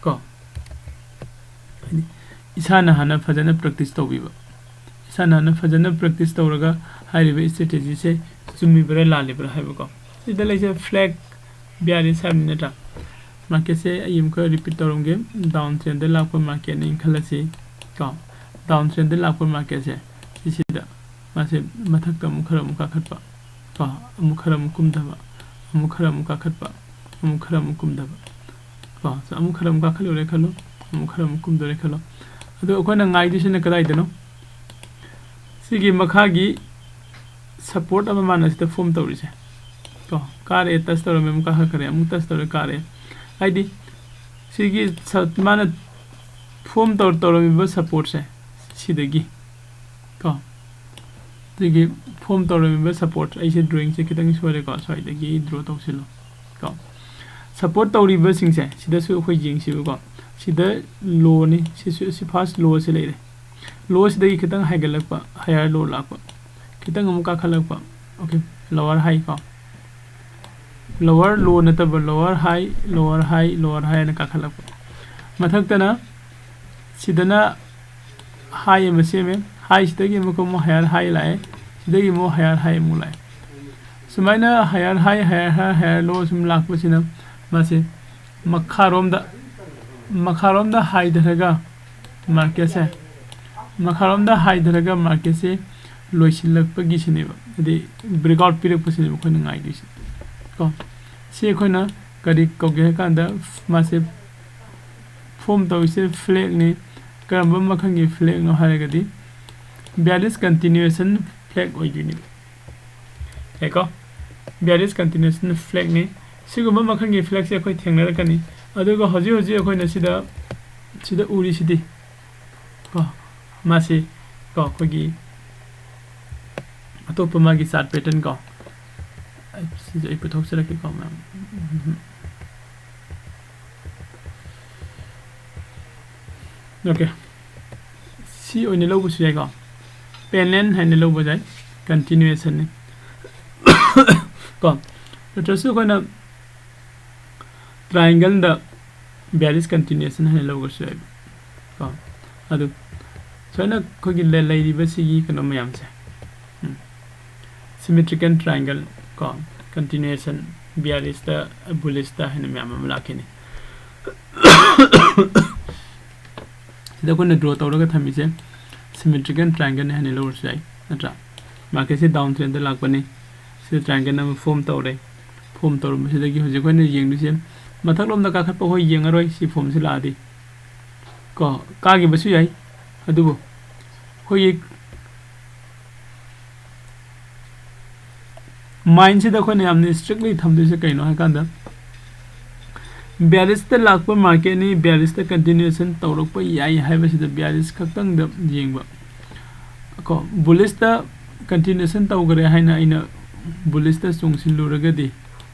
ꯀꯣ, ꯍꯥꯏꯗꯤ ꯏꯁꯥꯅ ꯍꯥꯟꯅ ꯐꯖꯅ ꯄ꯭ꯔꯦꯛꯇꯤꯁ ꯇꯧꯕꯤꯕ, ꯏꯁꯥꯅ ꯍꯥꯟꯅ ꯐꯖꯅ ꯄ꯭ꯔꯦꯛꯇꯤꯁ ꯇꯧꯔꯒ ꯍꯥꯏꯔꯤꯕ ꯁ꯭ꯇ꯭ꯔꯦꯇꯦꯖꯤꯁꯦ ꯆꯨꯝꯃꯤꯕ꯭ꯔꯥ ꯂꯥꯜꯂꯤꯕ꯭ꯔꯥ ꯍꯥꯏꯕꯀꯣ꯫ ꯁꯤꯗ ꯂꯩꯁꯦ ꯐ꯭ꯂꯦꯛ ꯕꯤꯌꯥꯔꯤꯁ ꯍꯥꯏꯕꯅꯤ ꯅꯠꯇ꯭ꯔꯥ? ꯃꯥꯔꯀꯦꯠꯁꯦ ꯑꯩ ꯑꯃꯨꯛꯀ ꯔꯤꯄꯤꯠ ꯇꯧꯔꯝꯒꯦ, ꯗꯥꯎꯟ ꯇ꯭ꯔꯦꯟꯗ ꯂꯥꯛꯄ ꯃꯥꯔꯀꯦꯠꯅꯤ ꯈꯜꯂꯁꯤ ꯀꯣ꯫ ꯗꯥꯎꯟ ꯇ꯭ꯔꯦꯟꯗ ꯂꯥꯛꯄ ꯃꯥꯔꯀꯦꯠꯁꯦ ꯁꯤꯁꯤꯗ ꯃꯥꯁꯦ ꯃꯊꯛꯇ ꯑꯃꯨꯛ ꯈꯔ ꯑꯃꯨꯛ ꯀꯥꯈꯠꯄ ꯀꯣ, ꯑꯃꯨꯛ ꯈꯔ ꯑꯃꯨꯛ ꯀꯨꯝꯊꯕ, ꯑꯃꯨꯛ ꯈꯔ ꯑꯃꯨꯛ ꯀꯥꯈꯠꯄ, ꯑꯃꯨꯛ ꯈꯔ ꯑꯃꯨꯛ ꯀꯨꯝꯊꯕ ꯀꯣ꯫ ꯑꯃꯨꯛ ꯈꯔ ꯑꯃꯨꯛ ꯀꯥꯈꯠꯂꯨꯔꯦ ꯈꯜꯂꯣ, ꯑꯃꯨꯛ ꯈꯔ ꯑꯃꯨꯛ ꯀꯨꯝꯗꯣꯔꯦ ꯈꯜꯂꯣ꯫ ꯑꯗꯣ ꯑꯩꯈꯣꯏꯅ ꯉꯥꯏꯗꯣꯏꯁꯤꯅ ꯀꯗꯥꯏꯗꯅꯣ? ꯁꯤꯒꯤ ꯃꯈꯥꯒꯤ ꯁꯄꯣꯔꯠ ꯑꯃ ꯃꯥꯅ ꯁꯤꯗ ꯐꯣꯝ ꯇꯧꯔꯤꯁꯦ ꯀꯣ, ꯀꯥꯔꯦ, ꯇꯁ ꯇꯧꯔꯝꯃꯦ, ꯑꯃꯨꯛ ꯀꯥꯈꯠꯈ꯭ꯔꯦ, ꯑꯃꯨꯛ ꯇꯁ ꯇꯧꯔꯦ, ꯀꯥꯔꯦ꯫ ꯍꯥꯏꯗꯤ ꯁꯤꯒꯤ ꯁ-, ꯃꯥꯅ ꯐꯣꯝ ꯇꯧ-, ꯇꯧꯔꯝꯃꯤꯕ ꯁꯄꯣꯔꯠꯁꯦ ꯁꯤꯗꯒꯤ ꯀꯣ, ꯁꯤꯒꯤ ꯐꯣꯝ ꯇꯧꯔꯝꯃꯤꯕ ꯁꯄꯣꯔꯠ, ꯑꯩꯁꯦ ꯗ꯭ꯔꯣꯌꯤꯡꯁꯦ ꯈꯤꯇꯪ ꯁꯣꯏꯔꯦꯀꯣ, ꯁ꯭ꯋꯥꯏꯗꯒꯤ ꯗ꯭ꯔꯣ ꯇꯧꯁꯤꯜꯂꯣ ꯀꯣ꯫ ꯁꯄꯣꯔꯠ ꯇꯧꯔꯤꯕꯁꯤꯡꯁꯦ ꯁꯤꯗꯁꯨ ꯑꯩꯈꯣꯏ ꯌꯦꯡꯁꯤꯕꯀꯣ꯫ ꯁꯤꯗ ꯂꯣꯅꯤ, ꯁꯤꯁꯨ, ꯁꯤ ꯐꯥꯔꯁ ꯂꯣꯁꯦ ꯂꯩꯔꯦ꯫ ꯂꯣꯁꯤꯗꯒꯤ ꯈꯤꯇꯪ ꯍꯥꯏꯒꯠꯂꯛꯄ, ꯍꯥꯌꯔ ꯂꯣ ꯂꯥꯛꯄ, ꯈꯤꯇꯪ ꯑꯃꯨꯛ ꯀꯥꯈꯠꯂꯛꯄ, ꯑꯣꯀꯦ, ꯂꯣꯋꯔ ꯍꯥꯏ ꯀꯣ, ꯂꯣꯋꯔ ꯂꯣ ꯅꯠꯇꯕ ꯂꯣꯋꯔ ꯍꯥꯏ, ꯂꯣꯋꯔ ꯍꯥꯏ, ꯂꯣꯋꯔ ꯍꯥꯏ ꯍꯥꯏꯅ ꯀꯥꯈꯠꯂꯛꯄ꯫ ꯃꯊꯛꯇꯅ ꯁꯤꯗꯅ ꯍꯥꯏ ꯑꯃ ꯁꯦꯝꯃꯦ, ꯍꯥꯏꯁꯤꯗꯒꯤ ꯑꯃꯨꯛꯀ ꯑꯃꯨꯛ ꯍꯥꯌꯔ ꯍꯥꯏ ꯂꯥꯛꯑꯦ, ꯁꯤꯗꯒꯤ ꯑꯃꯨꯛ ꯍꯥꯌꯔ ꯍꯥꯏ ꯑꯃꯨꯛ ꯂꯥꯛꯑꯦ꯫ ꯁꯨꯃꯥꯏꯅ ꯍꯥꯌꯔ ꯍꯥꯏ, ꯍꯥꯌꯔ ꯍꯥꯏ, ꯍꯥꯌꯔ ꯂꯣ ꯁꯨꯝ ꯂꯥꯛꯄꯁꯤꯅ ꯃꯥꯁꯦ ꯃꯈꯥꯔꯣꯝꯗ, ꯃꯈꯥꯔꯣꯝꯗ ꯍꯥꯏꯊꯔꯒ ꯃꯥꯔꯀꯦꯠꯁꯦ, ꯃꯈꯥꯔꯣꯝꯗ ꯍꯥꯏꯊꯔꯒ ꯃꯥꯔꯀꯦꯠꯁꯦ ꯂꯣꯏꯁꯤꯜꯂꯛꯄꯒꯤꯁꯤꯅꯦꯕ, ꯍꯥꯏꯗꯤ ꯕ꯭ꯔꯦꯛꯑꯥꯎꯠ ꯄꯤꯔꯛꯄꯁꯤꯅꯦꯕ ꯑꯩꯈꯣꯏꯅ ꯉꯥꯏꯗꯣꯏꯁꯦ ꯀꯣ꯫ ꯁꯤ ꯑꯩꯈꯣꯏꯅ ꯀꯔꯤ ꯀꯧꯒꯦ ꯍꯥꯏ ꯀꯥꯟꯗ ꯃꯥꯁꯦ ꯐꯣꯝ ꯇꯧꯔꯤꯁꯦ ꯐ꯭ꯂꯦꯛꯅꯤ꯫ ꯀꯔꯝꯕ ꯃꯈꯜꯒꯤ ꯐ꯭ꯂꯦꯛꯅꯣ ꯍꯥꯏꯔꯒꯗꯤ bearish continuation ꯐ꯭ꯂꯦꯛ ꯑꯣꯏꯗꯣꯏꯅꯦꯕ꯫ ꯌꯥꯏꯀꯣ? Bearish continuation ꯐ꯭ꯂꯦꯛꯅꯤ꯫ ꯁꯤꯒꯨꯝꯕ ꯃꯈꯜꯒꯤ ꯐ꯭ꯂꯦꯛꯁꯦ ꯑꯩꯈꯣꯏ ꯊꯦꯡꯅꯔꯛꯀꯅꯤ꯫ ꯑꯗꯨꯒ ꯍꯧꯖꯤꯛ ꯍꯧꯖꯤꯛ ꯑꯩꯈꯣꯏꯅ ꯁꯤꯗ ꯁꯤꯗ ꯎꯔꯤꯁꯤꯗꯤ ꯀꯣ, ꯃꯥꯁꯤ ꯀꯣ, ꯑꯩꯈꯣꯏꯒꯤ ꯑꯇꯣꯞꯄ ꯃꯥꯒꯤ ꯆꯥꯔꯠ ꯄꯦꯇꯔꯟ ꯀꯣ, ꯑꯩ ꯁꯤꯁꯦ ꯑꯩ ꯄꯨꯊꯣꯛꯆꯔꯛꯀꯦꯀꯣ ꯃꯌꯥꯝ꯫ ꯑꯣꯀꯦ, ꯁꯤ ꯑꯣꯏꯅ ꯂꯧꯕꯁꯨ ꯌꯥꯏꯀꯣ, ꯄꯦꯅꯦꯟ ꯍꯥꯏꯅ ꯂꯧꯕ ꯌꯥꯏ, ꯀꯟꯇꯤꯅ꯭ꯌꯨꯑꯦꯁꯟꯅꯤ ꯀꯣ꯫ ꯅꯠꯇ꯭ꯔꯁꯨ ꯑꯩꯈꯣꯏꯅ ꯇ꯭ꯔꯥꯏꯡꯒꯜꯗ bearish continuation ꯍꯥꯏꯅ ꯂꯧꯕꯁꯨ ꯌꯥꯏꯕ ꯀꯣ꯫ ꯑꯗꯨ ꯁꯨꯃꯥꯏꯅ ꯑꯩꯈꯣꯏꯒꯤ ꯂꯩ-, ꯂꯩꯔꯤꯕ ꯁꯤꯒꯤ ꯀꯩꯅꯣ ꯃꯌꯥꯝꯁꯦ, ꯎꯝ, symmetrical triangle ꯀꯣ, continuation, bearishꯇ, bullishꯇ ꯍꯥꯏꯅ ꯃꯌꯥꯝ ꯑꯃ ꯂꯥꯛꯈꯤꯅꯤ꯫ ꯁꯤꯗ ꯑꯩꯈꯣꯏꯅ ꯗ꯭ꯔꯣ ꯇꯧꯔꯒ ꯊꯝꯃꯤꯁꯦ symmetrical triangleꯅꯤ ꯍꯥꯏꯅ ꯂꯧꯔꯁꯨ ꯌꯥꯏ, ꯅꯠꯇ꯭ꯔꯥ? ꯃꯥꯔꯀꯦꯠꯁꯦ ꯗꯥꯎꯟ ꯇ꯭ꯔꯦꯟꯗ ꯂꯥꯛꯄꯅꯤ꯫ ꯁꯤꯗ ꯇ꯭ꯔꯥꯏꯡꯒꯜ ꯑꯃ ꯐꯣꯝ ꯇꯧꯔꯦ꯫ ꯐꯣꯝ ꯇꯧꯔꯝꯕꯁꯤꯗꯒꯤ ꯍꯧꯖꯤꯛ ꯑꯩꯈꯣꯏꯅ ꯌꯦꯡꯗꯣꯏꯁꯦ, ꯃꯊꯛꯂꯣꯝꯗ ꯀꯥꯈꯠꯄ ꯑꯩꯈꯣꯏ ꯌꯦꯡꯉꯔꯣꯏ, ꯁꯤ ꯐꯣꯝꯁꯤ ꯂꯥꯛꯑꯗꯤ ꯀꯣ, ꯀꯥꯈꯤꯕꯁꯨ ꯌꯥꯏ꯫ ꯑꯗꯨꯕꯨ ꯑꯩꯈꯣꯏꯒꯤ ꯃꯥꯏꯟꯁꯤꯗ ꯑꯩꯈꯣꯏꯅ ꯌꯥꯝꯅ strictly ꯊꯝꯗꯣꯏꯁꯦ ꯀꯩꯅꯣ ꯍꯥꯏꯀꯥꯟꯗ, bearishꯇ ꯂꯥꯛꯄ ꯃꯥꯔꯀꯦꯠꯅꯤ, bearishꯇ continuation ꯇꯧꯔꯛꯄ ꯌꯥꯏ ꯍꯥꯏꯕꯁꯤꯗ bearish ꯈꯛꯇꯪꯗ ꯌꯦꯡꯕ ꯀꯣ꯫ Bullishꯇ continuation ꯇꯧꯈ꯭ꯔꯦ ꯍꯥꯏꯅ ꯑꯩꯅ bullishꯇ ꯆꯣꯡꯁꯤꯜꯂꯨꯔꯒꯗꯤ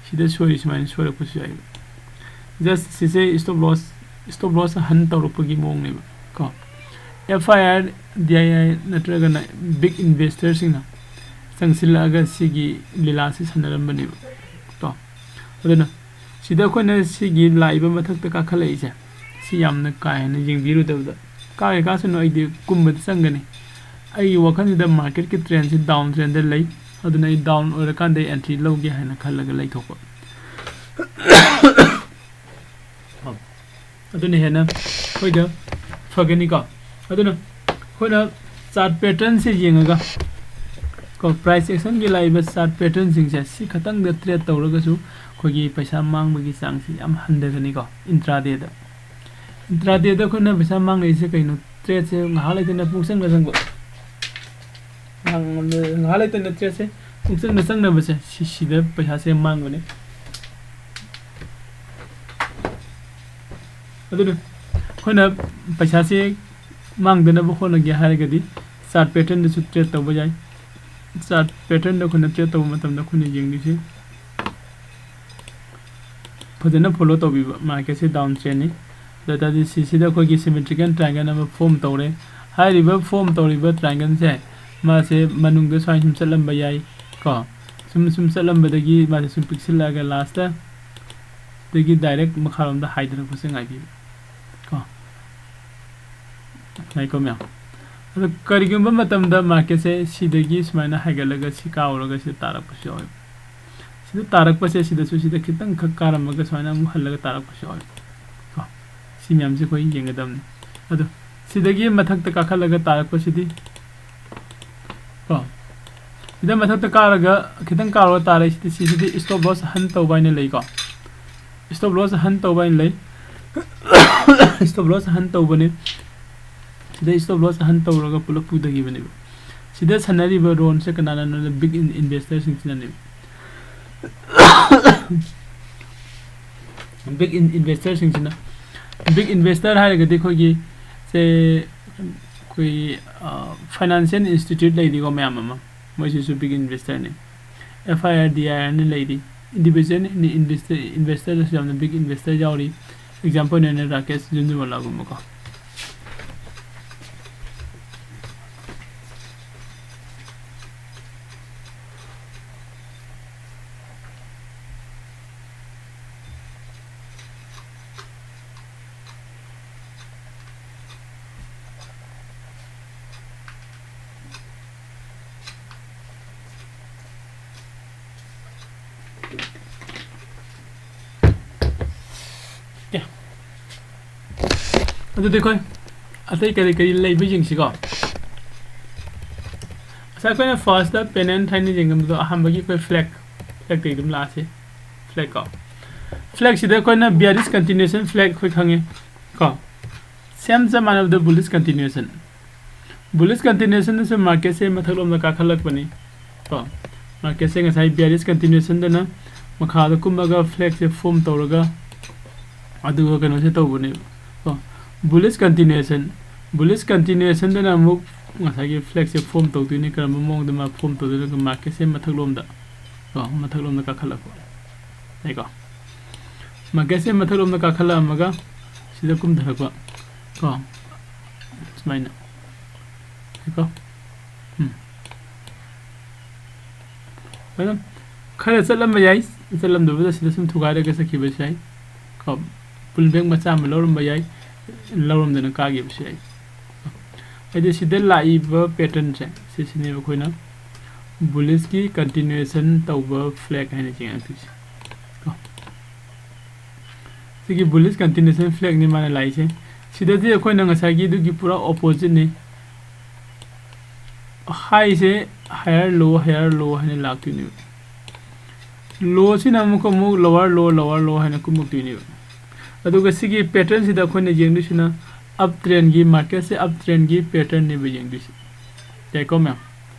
ꯁꯤꯗ ꯁꯣꯏ, ꯁꯨꯃꯥꯏꯅ ꯁꯣꯏꯔꯛꯄꯁꯨ ꯌꯥꯏꯕ꯫ Just ꯁꯤꯁꯦ stop loss, stop loss hunt ꯇꯧꯔꯛꯄꯒꯤ ꯃꯑꯣꯡꯅꯦꯕ ꯀꯣ꯫ F I I, D I I ꯅꯠꯇ꯭ꯔꯒꯅ big investorꯁꯤꯡꯅ ꯆꯪꯁꯤꯜꯂꯛꯑꯒ ꯁꯤꯒꯤ ꯂꯤꯂꯥꯁꯤ ꯁꯥꯟꯅꯔꯝꯕꯅꯦꯕ ꯀꯣ꯫ ꯑꯗꯨꯅ ꯁꯤꯗ ꯑꯩꯈꯣꯏꯅ ꯁꯤꯒꯤ ꯂꯥꯛꯏꯕ ꯃꯊꯛꯇ ꯀꯥꯈꯠꯂꯛꯏꯁꯦ, ꯁꯤ ꯌꯥꯝꯅ ꯀꯥ ꯍꯦꯟꯅ ꯌꯦꯡꯕꯤꯔꯨꯗꯕꯗ, ꯀꯥꯒꯦ ꯀꯥꯁꯅꯨ, ꯑꯩꯗꯤ ꯀꯨꯝꯕꯗ ꯆꯪꯒꯅꯤ꯫ ꯑꯩꯒꯤ ꯋꯥꯈꯜꯁꯤꯗ ꯃꯥꯔꯀꯦꯠꯀꯤ ꯇ꯭ꯔꯦꯟꯁꯤ ꯗꯥꯎꯟ ꯇ꯭ꯔꯦꯟꯗ ꯂꯩ, ꯑꯗꯨꯅ ꯑꯩ ꯗꯥꯎꯟ ꯑꯣꯏꯔꯀꯥꯟꯗ ꯑꯩ ꯑꯦꯟꯇ꯭ꯔꯤ ꯂꯧꯒꯦ ꯍꯥꯏꯅ ꯈꯜꯂꯒ ꯂꯩꯊꯣꯛꯄ꯫ ꯑꯗꯨꯅ ꯍꯦꯟꯅ ꯑꯩꯈꯣꯏꯗ ꯐꯒꯅꯤꯀꯣ꯫ ꯑꯗꯨꯅ ꯑꯩꯈꯣꯏꯅ ꯆꯥꯔꯠ ꯄꯦꯇꯔꯟꯁꯦ ꯌꯦꯡꯉꯒ ꯀꯣ, ꯄ꯭ꯔꯥꯏꯁ ꯑꯦꯛꯁꯟꯒꯤ ꯂꯥꯛꯏꯕ ꯆꯥꯔꯠ ꯄꯦꯇꯔꯟꯁꯤꯡꯁꯦ ꯁꯤ ꯈꯛꯇꯪꯗ ꯇ꯭ꯔꯦꯠ ꯇꯧꯔꯒꯁꯨ ꯑꯩꯈꯣꯏꯒꯤ ꯄꯩꯁꯥ ꯃꯥꯡꯕꯒꯤ ꯆꯥꯡꯁꯤ ꯌꯥꯝ ꯍꯟꯊꯒꯅꯤꯀꯣ, ꯏꯟꯇ꯭ꯔꯥꯗꯦꯗ꯫ Intraday ꯗ ꯑꯩꯈꯣꯏꯅ ꯄꯩꯁꯥ ꯃꯥꯡꯅꯔꯤꯁꯦ ꯀꯩꯅꯣ? Trade ꯁꯦ ꯉꯥꯏꯍꯥꯛ ꯂꯩꯇꯅ ꯄꯨꯡꯆꯪꯗ ꯆꯪꯕ꯫ ꯉꯥꯏꯍꯥꯛ ꯂꯩꯇꯅ trade ꯁꯦ ꯄꯨꯡꯆꯪꯗ ꯆꯪꯅꯕꯁꯦ, ꯁꯤ, ꯁꯤꯗ ꯄꯩꯁꯥꯁꯦ ꯃꯥꯡꯕꯅꯦ꯫ ꯑꯗꯨꯅ ꯑꯩꯈꯣꯏꯅ ꯄꯩꯁꯥꯁꯦ ꯃꯥꯡꯗꯅꯕ ꯍꯣꯠꯅꯒꯦ ꯍꯥꯏꯔꯒꯗꯤ, chart pattern ꯗꯁꯨ trade ꯇꯧꯕ ꯌꯥꯏ꯫ Chart pattern ꯗ ꯑꯩꯈꯣꯏꯅ trade ꯇꯧꯕ ꯃꯇꯝꯗ, ꯑꯩꯈꯣꯏꯅ ꯌꯦꯡꯗꯣꯏꯁꯦ ꯐꯖꯅ follow ꯇꯧꯕꯤꯕ, market ꯁꯦ down trend ꯅꯤ꯫ ꯑꯗꯨ ꯑꯣꯏ ꯇꯥꯔꯗꯤ, ꯁꯤꯁꯤꯗ ꯑꯩꯈꯣꯏꯒꯤ symmetrical triangle ꯑꯃ form ꯇꯧꯔꯦ꯫ ꯍꯥꯏꯔꯤꯕ form ꯇꯧꯔꯤꯕ triangle ꯁꯦ, ꯃꯥꯁꯦ ꯃꯅꯨꯡꯗ ꯁꯨꯃꯥꯏꯅ ꯁꯨꯝ ꯆꯠꯂꯝꯕ ꯌꯥꯏ ꯀꯣ꯫ ꯁꯨꯝ, ꯁꯨꯝ ꯆꯠꯂꯝꯕꯗꯒꯤ ꯃꯥꯁꯦ ꯁꯨꯝ ꯄꯤꯛꯁꯤꯜꯂꯛꯑꯒ, last ꯇ ꯗꯒꯤ direct ꯃꯈꯥꯔꯣꯝꯗ ꯍꯥꯏꯊꯔꯛꯄꯁꯦ ꯉꯥꯏꯕꯤꯌꯨ ꯀꯣ꯫ ꯉꯥꯏꯈꯣ ꯃꯌꯥꯝ꯫ ꯑꯗꯣ ꯀꯔꯤꯒꯨꯝꯕ ꯃꯇꯝꯗ market ꯁꯦ ꯁꯤꯗꯒꯤ ꯁꯨꯃꯥꯏꯅ ꯍꯥꯏꯒꯠꯂꯒ ꯁꯤ ꯀꯥꯎꯔꯒ ꯁꯤꯗ ꯇꯥꯔꯛꯄꯁꯨ ꯌꯥꯎꯋꯦꯕ꯫ ꯁꯤꯗ ꯇꯥꯔꯛꯄꯁꯦ, ꯁꯤꯗꯁꯨ ꯁꯤꯗ ꯈꯤꯇꯪ ꯈꯛ ꯀꯥꯔꯝꯃꯒ ꯁꯨꯃꯥꯏꯅ ꯑꯃꯨꯛ ꯍꯜꯂꯒ ꯇꯥꯔꯛꯄꯁꯨ ꯌꯥꯎꯋꯦꯕ ꯀꯣ꯫ ꯁꯤ ꯃꯌꯥꯝꯁꯦ ꯑꯩꯈꯣꯏ ꯌꯦꯡꯒꯗꯕꯅꯤ꯫ ꯑꯗꯣ ꯁꯤꯗꯒꯤ ꯃꯊꯛꯇ ꯀꯥꯈꯠꯂꯒ ꯇꯥꯔꯛꯄꯁꯤꯗꯤ ꯀꯣ, ꯁꯤꯗ ꯃꯊꯛꯇ ꯀꯥꯔꯒ ꯈꯤꯇꯪ ꯀꯥꯔꯒ ꯇꯥꯔꯛꯏꯁꯤꯗꯤ, ꯁꯤꯁꯤꯗꯤ stop loss hunt ꯇꯧꯕ ꯍꯥꯏꯅ ꯂꯩꯀꯣ꯫ Stop loss hunt ꯇꯧꯕ ꯍꯥꯏꯅ ꯂꯩ꯫ Stop loss hunt ꯇꯧꯕꯅꯤ꯫ ꯁꯤꯗ stop loss hunt ꯇꯧꯔꯒ ꯄꯨꯂꯞ ꯄꯨꯊꯈꯤꯕꯅꯦꯕ꯫ ꯁꯤꯗ ꯁꯥꯟꯅꯔꯤꯕ role say ꯀꯅꯥꯅꯅꯣ? Big in-, investor ꯁꯤꯡꯁꯤꯅꯅꯦꯕ꯫ Big in-, investor ꯁꯤꯡꯁꯤꯅ, big investor ꯍꯥꯏꯔꯒꯗꯤ ꯑꯩꯈꯣꯏꯒꯤ ꯁꯦ, ꯑꯩꯈꯣꯏ, ꯑ, financial institute ꯂꯩꯔꯤꯀꯣ ꯃꯌꯥꯝ ꯑꯃ, ꯃꯣꯏꯁꯤꯁꯨ big investor ꯅꯤ꯫ F I R D I ꯍꯥꯏꯅ ꯂꯩꯔꯤ, individual investor, investor ꯗꯁꯨ ꯌꯥꯝꯅ big investor ꯌꯥꯎꯔꯤ꯫ Example ꯑꯣꯏꯅ ꯔꯥꯀꯦꯁ ꯖꯨꯟꯖꯨꯟꯋꯥꯂꯥꯒꯨꯝꯕꯀꯣ꯫ ꯑꯗꯨꯗꯤ ꯑꯩꯈꯣꯏ ꯑꯇꯩ ꯀꯔꯤ ꯀꯔꯤ ꯂꯩꯕ ꯌꯦꯡꯁꯤꯀꯣ꯫ ꯉꯁꯥꯏ ꯑꯩꯈꯣꯏꯅ first ꯇ pennant ꯍꯥꯏꯅ ꯌꯦꯡꯉꯝꯕꯗꯣ, ꯑꯍꯥꯟꯕꯒꯤ ꯑꯩꯈꯣꯏ flag, flag ꯇꯒꯤ ꯑꯗꯨꯝ ꯂꯥꯛꯑꯁꯤ꯫ Flag ꯀꯣ, flag ꯁꯤꯗ ꯑꯩꯈꯣꯏꯅ bearish continuation flag ꯑꯩꯈꯣꯏ ꯈꯪꯉꯦ꯫ ꯀꯣ, ꯁꯦꯝ ꯆꯞ ꯃꯥꯟꯅꯕꯗ bullish continuation꯫ Bullish continuationꯗꯁꯨ marketꯁꯦ ꯃꯊꯛꯂꯣꯝꯗ ꯀꯥꯈꯠꯂꯛꯄꯅꯤ꯫ ꯀꯣ, marketꯁꯦ ꯉꯁꯥꯏ bearish continuationꯗꯅ ꯃꯈꯥꯗ ꯀꯨꯝꯃꯒ flagꯁꯦ form ꯇꯧꯔꯒ ꯑꯗꯨꯒ ꯀꯩꯅꯣꯁꯦ ꯇꯧꯕꯅꯦꯕ꯫ ꯀꯣ, bullish continuation꯫ Bullish continuationꯗꯅ ꯑꯃꯨꯛ ꯉꯁꯥꯏꯒꯤ flagꯁꯦ form ꯇꯧꯗꯣꯏꯅꯤ꯫ ꯀꯔꯝꯕ ꯃꯑꯣꯡꯗ ꯃꯥ form ꯇꯧꯗꯣꯏꯅꯣ? Marketꯁꯦ ꯃꯊꯛꯂꯣꯝꯗ, ꯀꯣ, ꯃꯊꯛꯂꯣꯝꯗ ꯀꯥꯈꯠꯂꯛꯄ꯫ ꯌꯥꯏꯀꯣ? Marketꯁꯦ ꯃꯊꯛꯂꯣꯝꯗ ꯀꯥꯈꯠꯂꯛꯑꯝꯃꯒ ꯁꯤꯗ ꯀꯨꯝꯊꯔꯛꯄ꯫ ꯀꯣ, ꯁꯨꯃꯥꯏꯅ꯫ ꯌꯥꯏꯀꯣ? ꯎꯝ꯫ ꯑꯗꯨꯝ ꯈꯔ ꯆꯠꯂꯝꯕ ꯌꯥꯏ, ꯆꯠꯂꯝꯗꯕꯗ ꯁꯤꯗ ꯁꯨꯝ ꯊꯨꯒꯥꯏꯔꯒ ꯆꯠꯈꯤꯕꯁꯨ ꯌꯥꯏ꯫ ꯀꯣ, pullback ꯃꯆꯥ ꯑꯃ ꯂꯧꯔꯝꯕ ꯌꯥꯏ, ꯂꯧꯔꯝꯗꯅ ꯀꯥꯈꯤꯕꯁꯨ ꯌꯥꯏ꯫ ꯍꯥꯏꯗꯤ ꯁꯤꯗ ꯂꯥꯛꯏꯕ patternꯁꯦ, ꯁꯤꯁꯤꯅꯦꯕ ꯑꯩꯈꯣꯏꯅ bullishꯀꯤ continuation ꯇꯧꯕ flag ꯍꯥꯏꯅ ꯌꯦꯡꯉꯛꯇꯣꯏꯁꯦ꯫ ꯀꯣ, ꯁꯤꯒꯤ bullish continuation flagꯅꯤ ꯃꯥꯅ ꯂꯥꯛꯏꯁꯦ꯫ ꯁꯤꯗꯗꯤ ꯑꯩꯈꯣꯏꯅ ꯉꯁꯥꯏꯒꯤ ꯑꯗꯨꯒꯤ ꯄꯨꯔꯥ oppositeꯅꯤ꯫ Highꯁꯦ higher low, higher low ꯍꯥꯏꯅ ꯂꯥꯛꯇꯣꯏꯅꯦꯕ꯫ Lowꯁꯤꯅ ꯑꯃꯨꯛꯀ ꯑꯃꯨꯛ lower low, lower low ꯍꯥꯏꯅ ꯀꯨꯝꯃꯛꯇꯣꯏꯅꯦꯕ꯫ ꯑꯗꯨꯒ ꯁꯤꯒꯤ patternꯁꯤꯗ ꯑꯩꯈꯣꯏꯅ ꯌꯦꯡꯗꯣꯏꯁꯤꯅ uptrendꯒꯤ, marketꯁꯦ uptrendꯒꯤ patternꯅꯦꯕ ꯌꯦꯡꯗꯣꯏꯁꯦ꯫ ꯌꯥꯏꯀꯣ ꯃꯌꯥꯝ?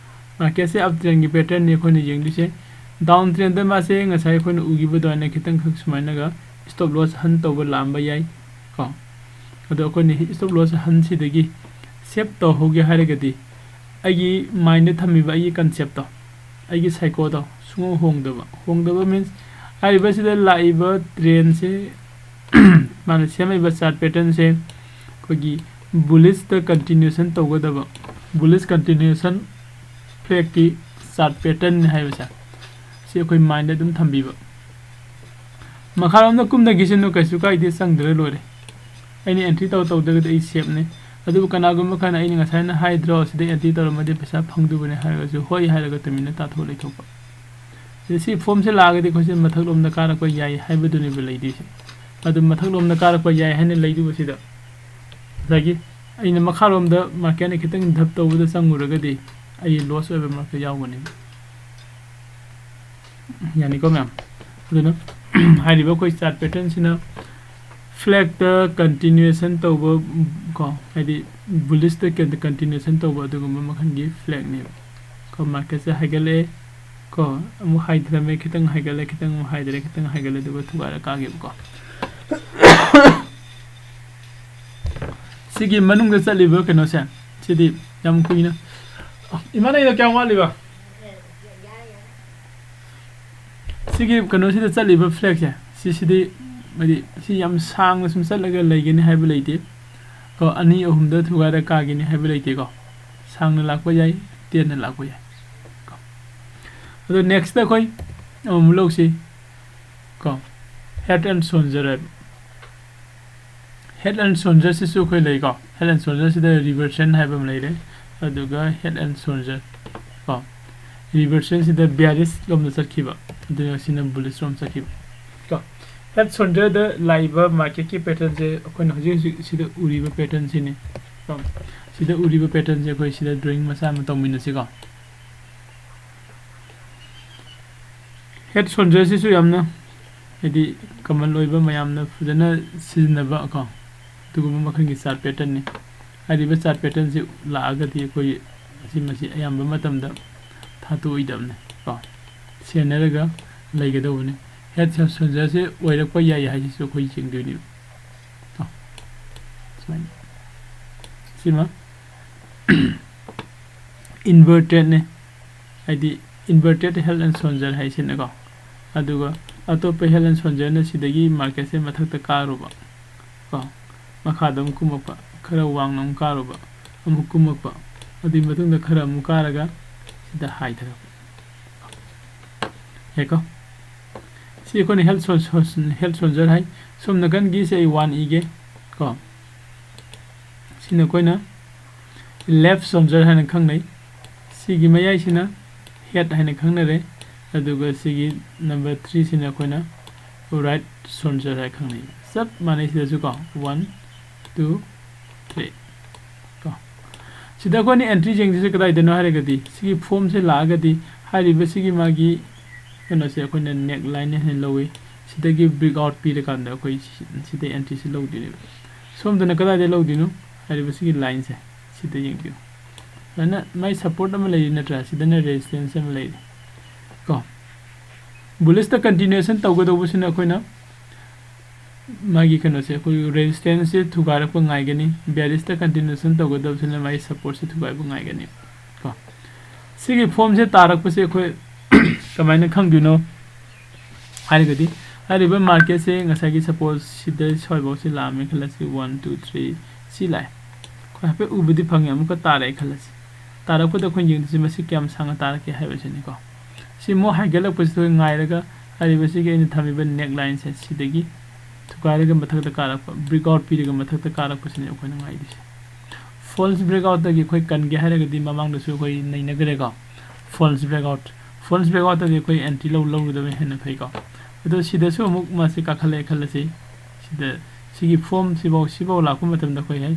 Marketꯁꯦ uptrendꯒꯤ patternꯅꯤ ꯑꯩꯈꯣꯏꯅ ꯌꯦꯡꯗꯣꯏꯁꯦ꯫ Downtrendꯗ ꯃꯥꯁꯦ ꯉꯁꯥꯏ ꯑꯩꯈꯣꯏꯅ ꯎꯈꯤꯕ ꯑꯗꯨꯃꯥꯏꯅ ꯈꯤꯇꯪꯈꯛ ꯁꯨꯃꯥꯏꯅꯒ stop loss hunt ꯇꯧꯕ ꯂꯥꯛꯑꯝꯕ ꯌꯥꯏ꯫ ꯀꯣ, ꯑꯗꯣ ꯑꯩꯈꯣꯏꯅ stop loss huntꯁꯤꯗꯒꯤ save ꯇꯧꯍꯧꯒꯦ ꯍꯥꯏꯔꯒꯗꯤ ꯑꯩꯒꯤ mindꯗ ꯊꯝꯃꯤꯕ ꯑꯩꯒꯤ conceptꯇꯣ, ꯑꯩꯒꯤ psychoꯗꯣ ꯁꯨꯡꯍꯣꯡ ꯍꯣꯡꯗꯕ꯫ ꯍꯣꯡꯗꯕ means ꯍꯥꯏꯔꯤꯕꯁꯤꯗ ꯂꯥꯛꯏꯕ trendꯁꯦ, ꯃꯥꯅ ꯁꯦꯝꯃꯛꯏꯕ chart patternꯁꯦ ꯑꯩꯈꯣꯏꯒꯤ bullishꯇ continuation ꯇꯧꯒꯗꯕ, bullish continuation flagꯀꯤ chart patternꯅꯤ ꯍꯥꯏꯕꯁꯦ ꯁꯤ ꯑꯩꯈꯣꯏ mindꯗ ꯑꯗꯨꯝ ꯊꯝꯕꯤꯕ꯫ ꯃꯈꯥꯔꯣꯝꯗ ꯀꯨꯝꯊꯈꯤꯁꯅꯨ, ꯀꯩꯁꯨ ꯀꯥꯏꯗꯦ, ꯆꯪꯗ꯭ꯔ ꯂꯣꯏꯔꯦ꯫ ꯑꯩꯅ entry ꯇꯧ ꯇꯧꯗ꯭ꯔꯒꯗꯤ ꯑꯩ safeꯅꯤ꯫ ꯑꯗꯨꯕꯨ ꯀꯅꯥꯒꯨꯝꯕ ꯈꯔꯅ ꯑꯩꯅ ꯉꯁꯥꯏꯅ ꯍꯥꯏꯗ꯭ꯔꯣ ꯁꯤꯗ entry ꯇꯧꯔꯝꯃꯗꯤ ꯄꯩꯁꯥ ꯐꯪꯗꯧꯕꯅꯤ ꯍꯥꯏꯔꯒꯁꯨ ꯍꯣꯏ ꯍꯥꯏꯔꯒ ꯇꯨꯃꯤꯟꯅ ꯇꯥꯊꯣꯛꯑ ꯂꯩꯊꯣꯛꯄ꯫ ꯑꯗ ꯁꯤ formꯁꯦ ꯂꯥꯛꯑꯒꯗꯤ ꯑꯩꯈꯣꯏꯁꯦ ꯃꯊꯛꯂꯣꯝꯗ ꯀꯥꯔꯛꯄ ꯌꯥꯏ ꯍꯥꯏꯕꯗꯨꯅꯦꯕ ꯂꯩꯗꯣꯏꯁꯦ꯫ ꯑꯗꯨ ꯃꯊꯛꯂꯣꯝꯗ ꯀꯥꯔꯛꯄ ꯌꯥꯏ ꯍꯥꯏꯅ ꯂꯩꯗꯨꯕꯁꯤꯗ ꯉꯁꯥꯏꯒꯤ ꯑꯩꯅ ꯃꯈꯥꯔꯣꯝꯗ marketꯅ ꯈꯤꯇꯪ dump ꯇꯧꯕꯗ ꯆꯪꯉꯨꯔꯒꯗꯤ ꯑꯩ loss ꯑꯣꯏꯕ ꯃꯔꯛꯇ ꯌꯥꯎꯒꯅꯦꯕ꯫ ꯌꯥꯅꯤꯀꯣ ꯃꯌꯥꯝ? ꯑꯗꯨꯅ ꯍꯥꯏꯔꯤꯕ ꯑꯩꯈꯣꯏ chart patternꯁꯤꯅ ꯐ꯭ꯂꯦꯛꯇ ꯀꯟꯇꯤꯅ꯭ꯌꯨꯑꯦꯁꯟ ꯇꯧꯕ ꯀꯣ, ꯍꯥꯏꯗꯤ ꯕꯨꯂꯤꯁꯇ ꯀꯟꯇꯤꯅ꯭ꯌꯨꯑꯦꯁꯟ ꯇꯧꯕ ꯑꯗꯨꯒꯨꯝꯕ ꯃꯈꯜꯒꯤ ꯐ꯭ꯂꯦꯛꯅꯦꯕ꯫ ꯀꯣ, ꯃꯥꯔꯀꯦꯠꯁꯦ ꯍꯥꯏꯒꯠꯂꯛꯑꯦ ꯀꯣ, ꯑꯃꯨꯛ ꯍꯥꯏꯊꯔꯝꯃꯦ, ꯈꯤꯇꯪ ꯍꯥꯏꯒꯠꯂꯦ, ꯈꯤꯇꯪ ꯑꯃꯨꯛ ꯍꯥꯏꯊꯔꯦ, ꯈꯤꯇꯪ ꯍꯥꯏꯒꯠꯂꯦ, ꯑꯗꯨꯒ ꯊꯨꯒꯥꯏꯔ ꯀꯥꯈꯤꯕꯀꯣ꯫ ꯁꯤꯒꯤ ꯃꯅꯨꯡꯗ ꯆꯠꯂꯤꯕ ꯀꯩꯅꯣꯁꯦ ꯁꯤꯗꯤ ꯌꯥꯝ ꯀꯨꯏꯅ, ꯏꯃꯥ ꯅꯪꯒꯤꯗꯣ ꯀꯌꯥꯝ ꯋꯥꯠꯂꯤꯕ? ꯁꯤꯒꯤ ꯀꯩꯅꯣꯁꯤꯗ ꯆꯠꯂꯤꯕ ꯐ꯭ꯂꯦꯛꯁꯦ ꯁꯤꯁꯤꯗꯤ ꯍꯥꯏꯗꯤ ꯁꯤ ꯌꯥꯝ ꯁꯥꯡꯅ ꯁꯨꯝ ꯆꯠꯂꯒ ꯂꯩꯒꯅꯤ ꯍꯥꯏꯕ ꯂꯩꯇꯦ ꯀꯣ, ꯑꯅꯤ ꯑꯍꯨꯝꯗ ꯊꯨꯒꯥꯏꯔ ꯀꯥꯒꯤꯅꯤ ꯍꯥꯏꯕ ꯂꯩꯇꯦꯀꯣ, ꯁꯥꯡꯅ ꯂꯥꯛꯄ ꯌꯥꯏ, ꯇꯦꯟꯅ ꯂꯥꯛꯄ ꯌꯥꯏ ꯀꯣ꯫ ꯑꯗꯣ ꯅꯦꯛꯁꯇ ꯑꯩꯈꯣꯏ ꯑꯃꯃꯨꯛ ꯂꯧꯁꯤ ꯀꯣ, ꯍꯦꯗ ꯑꯦꯟ ꯁꯣꯜꯖꯔ ꯍꯥꯏꯕ꯫ ꯍꯦꯗ ꯑꯦꯟ ꯁꯣꯜꯖꯔꯁꯤꯁꯨ ꯑꯩꯈꯣꯏ ꯂꯩꯀꯣ, ꯍꯦꯗ ꯑꯦꯟ ꯁꯣꯜꯖꯔꯁꯤꯗ ꯔꯤꯚꯔꯁꯟ ꯍꯥꯏꯕ ꯑꯃ ꯂꯩꯔꯦ, ꯑꯗꯨꯒ ꯍꯦꯗ ꯑꯦꯟ ꯁꯣꯜꯖꯔ ꯀꯣ, ꯔꯤꯚꯔꯁꯟꯁꯤꯗ ꯕꯤꯌꯥꯔꯤꯁ ꯂꯣꯝꯗ ꯆꯠꯈꯤꯕ, ꯑꯗꯨꯒ ꯁꯤꯅ ꯕꯨꯂꯤꯁ ꯂꯣꯝ ꯆꯠꯈꯤꯕ ꯀꯣ꯫ ꯍꯦꯗ ꯁꯣꯜꯖꯔꯗ ꯂꯥꯛꯏꯕ ꯃꯥꯔꯀꯦꯠꯀꯤ ꯄꯦꯇꯔꯟꯁꯦ ꯑꯩꯈꯣꯏꯅ ꯍꯧꯖꯤꯛ ꯍꯧꯖꯤꯛ ꯁꯤꯗ ꯎꯔꯤꯕ ꯄꯦꯇꯔꯟꯁꯤꯅꯤ ꯀꯣ꯫ ꯁꯤꯗ ꯎꯔꯤꯕ ꯄꯦꯇꯔꯟꯁꯦ ꯑꯩꯈꯣꯏ ꯁꯤꯗ ꯗ꯭ꯔꯣꯌꯤꯡ ꯃꯆꯥ ꯑꯃ ꯇꯧꯃꯤꯟꯅꯁꯤꯀꯣ꯫ ꯍꯦꯗ ꯁꯣꯜꯖꯔꯁꯤꯁꯨ ꯌꯥꯝꯅ ꯍꯥꯏꯗꯤ ꯀꯃꯟ ꯑꯣꯏꯕ, ꯃꯌꯥꯝꯅ ꯐꯖꯅ ꯁꯤꯖꯤꯟꯅꯕ ꯀꯣ, ꯑꯗꯨꯒꯨꯝꯕ ꯃꯈꯜꯒꯤ ꯆꯥꯔꯠ ꯄꯦꯇꯔꯟꯅꯤ꯫ ꯍꯥꯏꯔꯤꯕ ꯆꯥꯔꯠ ꯄꯦꯇꯔꯟꯁꯤ ꯂꯥꯛꯑꯒꯗꯤ ꯑꯩꯈꯣꯏ ꯃꯁꯤ, ꯃꯁꯤ ꯑꯌꯥꯝꯕ ꯃꯇꯝꯗ ꯊꯥꯗꯣꯛꯑꯣꯏꯗꯕꯅꯤ ꯀꯣ, ꯁꯦꯟꯅꯔꯒ ꯂꯩꯒꯗꯧꯕꯅꯤ꯫ ꯍꯦꯗ ꯁꯣꯜꯖꯔꯁꯤ ꯑꯣꯏꯔꯛꯄ ꯌꯥꯏ ꯍꯥꯏꯁꯤꯁꯨ ꯑꯩꯈꯣꯏ ꯌꯦꯡꯗꯣꯏꯅꯦꯕ ꯀꯣ꯫ ꯁꯨꯃꯥꯏꯅ ꯁꯤꯃ ꯏꯟꯚꯔꯇꯦꯠꯅꯤ, ꯍꯥꯏꯗꯤ ꯏꯟꯚꯔꯇꯦꯠ ꯍꯦꯗ ꯑꯦꯟ ꯁꯣꯜꯖꯔ ꯍꯥꯏꯁꯤꯅꯀꯣ꯫ ꯑꯗꯨꯒ ꯑꯇꯣꯞꯄ ꯍꯦꯗ ꯑꯦꯟ ꯁꯣꯜꯖꯔꯅ ꯁꯤꯗꯒꯤ ꯃꯥꯔꯀꯦꯠꯁꯦ ꯃꯊꯛꯇ ꯀꯥꯔꯨꯕ ꯀꯣ, ꯃꯈꯥꯗ ꯑꯃꯨꯛ ꯀꯨꯝꯃꯛꯄ, ꯈꯔ ꯋꯥꯡꯅ ꯑꯃꯨꯛ ꯀꯥꯔꯨꯕ, ꯑꯃꯨꯛ ꯀꯨꯝꯃꯛꯄ, ꯑꯗꯨꯒꯤ ꯃꯇꯨꯡꯗ ꯈꯔ ꯑꯃꯨꯛ ꯀꯥꯔꯒ ꯁꯤꯗ ꯍꯥꯏꯊꯔꯛꯄ꯫ ꯌꯥꯏꯀꯣ? ꯁꯤ ꯑꯩꯈꯣꯏꯅ ꯍꯦꯗ ꯁꯣꯜ-, ꯁꯣꯜ-, ꯍꯦꯗ ꯁꯣꯜꯖꯔ ꯍꯥꯏ꯫ ꯁꯣꯝ ꯅꯥꯀꯟꯒꯤꯁꯦ ꯑꯩ ꯋꯥꯟ ꯏꯒꯦ ꯀꯣ꯫ ꯁꯤꯅ ꯑꯩꯈꯣꯏꯅ ꯂꯦꯐ ꯁꯣꯜꯖꯔ ꯍꯥꯏꯅ ꯈꯪꯅꯩ꯫ ꯁꯤꯒꯤ ꯃꯌꯥꯏꯁꯤꯅ ꯍꯦꯗ ꯍꯥꯏꯅ ꯈꯪꯅꯔꯦ, ꯑꯗꯨꯒ ꯁꯤꯒꯤ ꯅꯝꯕꯔ ꯊ꯭ꯔꯤꯁꯤꯅ ꯑꯩꯈꯣꯏꯅ ꯔꯥꯏꯠ ꯁꯣꯜꯖꯔ ꯍꯥꯏꯅ ꯈꯪꯅꯩ꯫ ꯆꯞ ꯃꯥꯟꯅꯩ ꯁꯤꯗꯁꯨ ꯀꯣ, ꯋꯥꯟ, ꯇꯨ, ꯊ꯭ꯔꯤ ꯀꯣ꯫ ꯁꯤꯗ ꯑꯩꯈꯣꯏꯅ ꯑꯦꯟꯇ꯭ꯔꯤ ꯌꯦꯡꯗꯣꯏꯁꯦ ꯀꯗꯥꯏꯗꯅꯣ ꯍꯥꯏꯔꯒꯗꯤ, ꯁꯤꯒꯤ ꯐꯣꯝꯁꯦ ꯂꯥꯛꯑꯒꯗꯤ ꯍꯥꯏꯔꯤꯕ ꯁꯤꯒꯤ ꯃꯥꯒꯤ ꯀꯩꯅꯣꯁꯦ ꯑꯩꯈꯣꯏꯅ ꯅꯦꯛ ꯂꯥꯏꯟ ꯍꯥꯏꯅ ꯂꯧꯏ꯫ ꯁꯤꯗꯒꯤ breakout ꯄꯤꯔꯀꯥꯟꯗ ꯑꯩꯈꯣꯏ ꯁꯤ-, ꯁꯤꯗ entry ꯁꯤ ꯂꯧꯗꯣꯏꯅꯦꯕ꯫ ꯁꯣꯝꯗꯅ ꯀꯗꯥꯏꯗ ꯂꯧꯗꯣꯏꯅꯣ? ꯍꯥꯏꯔꯤꯕ ꯁꯤꯒꯤ line ꯁꯦ ꯁꯤꯗ ꯌꯦꯡꯕꯤꯌꯨ꯫ ꯁꯨꯃꯥꯏꯅ ꯃꯥꯏ support ꯑꯃ ꯂꯩꯔꯤ ꯅꯠꯇ꯭ꯔꯥ? ꯁꯤꯗꯅ resistance ꯑꯃ ꯂꯩꯔꯤ ꯀꯣ꯫ Bullish ꯇ continuation ꯇꯧꯒꯗꯧꯕꯁꯤꯅ ꯑꯩꯈꯣꯏꯅ ꯃꯥꯒꯤ ꯀꯩꯅꯣꯁꯦ, ꯑꯩꯈꯣꯏ resistance ꯁꯦ ꯊꯨꯒꯥꯏꯔꯛꯄ ꯉꯥꯏꯒꯅꯤ, bearish ꯇ continuation ꯇꯧꯒꯗꯕꯁꯤꯅ ꯃꯥꯒꯤ support ꯁꯦ ꯊꯨꯒꯥꯏꯕ ꯉꯥꯏꯒꯅꯤ ꯀꯣ꯫ ꯁꯤꯒꯤ form ꯁꯦ ꯇꯥꯔꯛꯄꯁꯦ ꯑꯩꯈꯣꯏ ꯀꯃꯥꯏꯅ ꯈꯪꯗꯣꯏꯅꯣ ꯍꯥꯏꯔꯒꯗꯤ, ꯍꯥꯏꯔꯤꯕ market ꯁꯦ ꯉꯁꯥꯏꯒꯤ suppose ꯁꯤꯗ ꯁ꯭ꯋꯥꯏꯐꯥꯎꯁꯤ ꯂꯥꯛꯑꯝꯃꯦ ꯈꯜꯂꯁꯤ, one, two, three, ꯁꯤ ꯂꯥꯛꯑꯦ꯫ ꯑꯩꯈꯣꯏ ꯍꯥꯏꯐꯦꯠ ꯎꯕꯗꯤ ꯐꯪꯉꯦ, ꯑꯃꯨꯛꯀ ꯇꯥꯔꯛꯑꯦ ꯈꯜꯂꯁꯤ꯫ ꯇꯥꯔꯛꯄꯗ ꯑꯩꯈꯣꯏꯅ ꯌꯦꯡꯗꯣꯏꯁꯦ ꯃꯁꯤ ꯀꯌꯥꯝ ꯁꯥꯡꯅ ꯇꯥꯔꯛꯀꯦ ꯍꯥꯏꯕꯁꯤꯅꯤꯀꯣ꯫ ꯁꯤ ꯑꯃꯨꯛ ꯍꯥꯏꯒꯠꯂꯛꯄꯁꯤꯗ ꯉꯥꯏꯔꯒ ꯍꯥꯏꯔꯤꯕꯁꯤꯒꯤ ꯑꯩꯅ ꯊꯝꯃꯤꯕ neckline ꯁꯦ ꯁꯤꯗꯒꯤ ꯊꯨꯒꯥꯏꯔꯒ ꯃꯊꯛꯇ ꯀꯥꯔꯛꯄ, breakout ꯄꯤꯔꯒ ꯃꯊꯛꯇ ꯀꯥꯔꯛꯄꯁꯤꯅꯤ ꯑꯩꯈꯣꯏꯅ ꯉꯥꯏꯔꯤꯁꯦ꯫ False breakout ꯇꯒꯤ ꯑꯩꯈꯣꯏ ꯀꯟꯒꯦ ꯍꯥꯏꯔꯒꯗꯤ ꯃꯃꯥꯡꯗꯁꯨ ꯑꯩꯈꯣꯏ ꯅꯩꯅꯈ꯭ꯔꯦꯀꯣ꯫ False breakout, false breakout ꯇꯗꯤ ꯑꯩꯈꯣꯏ entry ꯂꯧ-, ꯂꯧꯔꯨꯗꯕꯅ ꯍꯦꯟꯅ ꯐꯩꯀꯣ꯫ ꯑꯗꯣ ꯁꯤꯗꯁꯨ ꯑꯃꯨꯛ ꯃꯥꯁꯤ ꯀꯥꯈꯠꯂꯛꯑꯦ ꯈꯜꯂꯁꯤ꯫ ꯁꯤꯗ ꯁꯤꯒꯤ form ꯁꯤꯐꯥꯎ, ꯁꯤꯐꯥꯎ ꯂꯥꯛꯄ ꯃꯇꯝꯗ ꯑꯩꯈꯣꯏ ꯍꯥꯏ,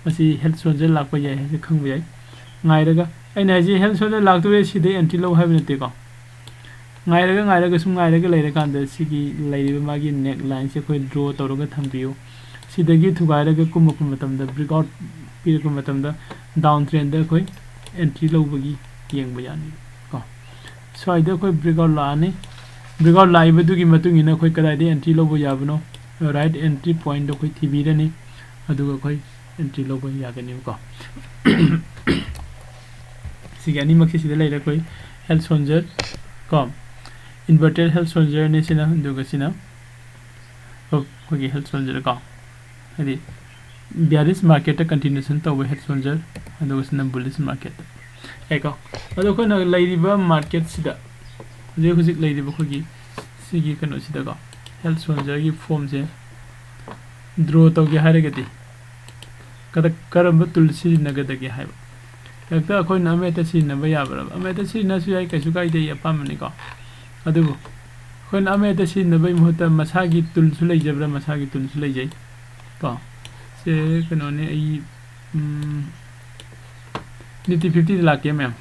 ꯃꯁꯤ head shoulder ꯂꯥꯛꯄ ꯌꯥꯏ ꯍꯥꯏꯁꯦ ꯈꯪꯕ ꯌꯥꯏ꯫ ꯉꯥꯏꯔꯒ, ꯑꯩꯅ ꯍꯥꯏꯁꯦ head shoulder ꯂꯥꯛꯇꯣꯔꯦ, ꯁꯤꯗ entry ꯂꯧ ꯍꯥꯏꯕ ꯅꯠꯇꯦꯀꯣ꯫ ꯉꯥꯏꯔꯒ, ꯉꯥꯏꯔꯒ, ꯁꯨꯝ ꯉꯥꯏꯔꯒ ꯂꯩꯔꯀꯥꯟꯗ ꯁꯤꯒꯤ ꯂꯩꯔꯤꯕ ꯃꯥꯒꯤ neckline ꯁꯦ ꯑꯩꯈꯣꯏ draw ꯇꯧꯔꯒ ꯊꯝꯕꯤꯌꯨ꯫ ꯁꯤꯗꯒꯤ ꯊꯨꯒꯥꯏꯔꯒ ꯀꯨꯝꯃꯛꯄ ꯃꯇꯝꯗ, breakout ꯄꯤꯔꯛꯄ ꯃꯇꯝꯗ down trend ꯗ ꯑꯩꯈꯣꯏ entry ꯂꯧꯕꯒꯤ ꯌꯦꯡꯕ ꯌꯥꯅꯤ ꯀꯣ꯫ ꯁ꯭ꯋꯥꯏꯗ ꯑꯩꯈꯣꯏ breakout ꯂꯥꯛꯑꯅꯤ꯫ Breakout ꯂꯥꯛꯏꯕꯗꯨꯒꯤ ꯃꯇꯨꯡ ꯏꯟꯅ ꯑꯩꯈꯣꯏ ꯀꯗꯥꯏꯗ entry ꯂꯧꯕ ꯌꯥꯕꯅꯣ, right entry point ꯗꯣ ꯑꯩꯈꯣꯏ ꯊꯤꯕꯤꯔꯅꯤ, ꯑꯗꯨꯒ ꯑꯩꯈꯣꯏ entry ꯂꯧꯕ ꯌꯥꯒꯅꯤꯕꯀꯣ꯫ ꯁꯤꯒꯤ ꯑꯅꯤꯃꯛꯁꯤ ꯁꯤꯗ ꯂꯩꯔꯦ꯫ ꯑꯩꯈꯣꯏ head shoulder ꯀꯣ, inverted head shoulder ꯅꯤ ꯁꯤꯅ, ꯑꯗꯨꯒ ꯁꯤꯅ ꯑꯩꯈꯣꯏꯒꯤ head shoulder ꯀꯣ, ꯍꯥꯏꯗꯤ bearish market ꯇ continuation ꯇꯧꯕ head shoulder, ꯑꯗꯨꯒ ꯁꯤꯅ bullish market ꯇ꯫ ꯌꯥꯏꯀꯣ? ꯑꯗꯣ ꯑꯩꯈꯣꯏꯅ ꯂꯩꯔꯤꯕ market ꯁꯤꯗ, ꯍꯧꯖꯤꯛ ꯍꯧꯖꯤꯛ ꯂꯩꯔꯤꯕ ꯑꯩꯈꯣꯏꯒꯤ ꯁꯤꯒꯤ ꯀꯩꯅꯣꯁꯤꯗꯀꯣ, head shoulder ꯒꯤ form ꯁꯦ draw ꯇꯧꯒꯦ ꯍꯥꯏꯔꯒꯗꯤ ꯀꯗ-, ꯀꯔꯝꯕ tool ꯁꯤꯖꯤꯟꯅꯒꯗꯒꯦ ꯍꯥꯏꯕ꯫ ꯍꯦꯛꯇ ꯑꯩꯈꯣꯏꯅ ꯑꯃ ꯍꯦꯛꯇ ꯁꯤꯖꯤꯟꯅꯕ ꯌꯥꯕ꯭ꯔꯕ? ꯑꯃ ꯍꯦꯛꯇ ꯁꯤꯖꯤꯟꯅꯔꯁꯨ ꯌꯥꯏ, ꯀꯩꯁꯨ ꯀꯥꯏꯗꯦ, ꯑꯩ ꯑꯄꯥꯝꯕꯅꯤꯀꯣ꯫ ꯑꯗꯨꯕꯨ ꯑꯩꯈꯣꯏꯅ ꯑꯃ ꯍꯦꯛꯇ ꯁꯤꯖꯤꯟꯅꯕꯒꯤ ꯃꯍꯨꯠꯇ ꯃꯁꯥꯒꯤ tool ꯁꯨ ꯂꯩꯖꯕ꯭ꯔꯥ? ꯃꯁꯥꯒꯤ tool ꯁꯨ ꯂꯩꯖꯩ ꯀꯣ꯫ ꯁꯦ ꯀꯩꯅꯣꯅꯦ, ꯑꯩ, ꯎꯝ, Nifty fifty ꯗ ꯂꯥꯛꯀꯦ ꯃꯌꯥꯝ꯫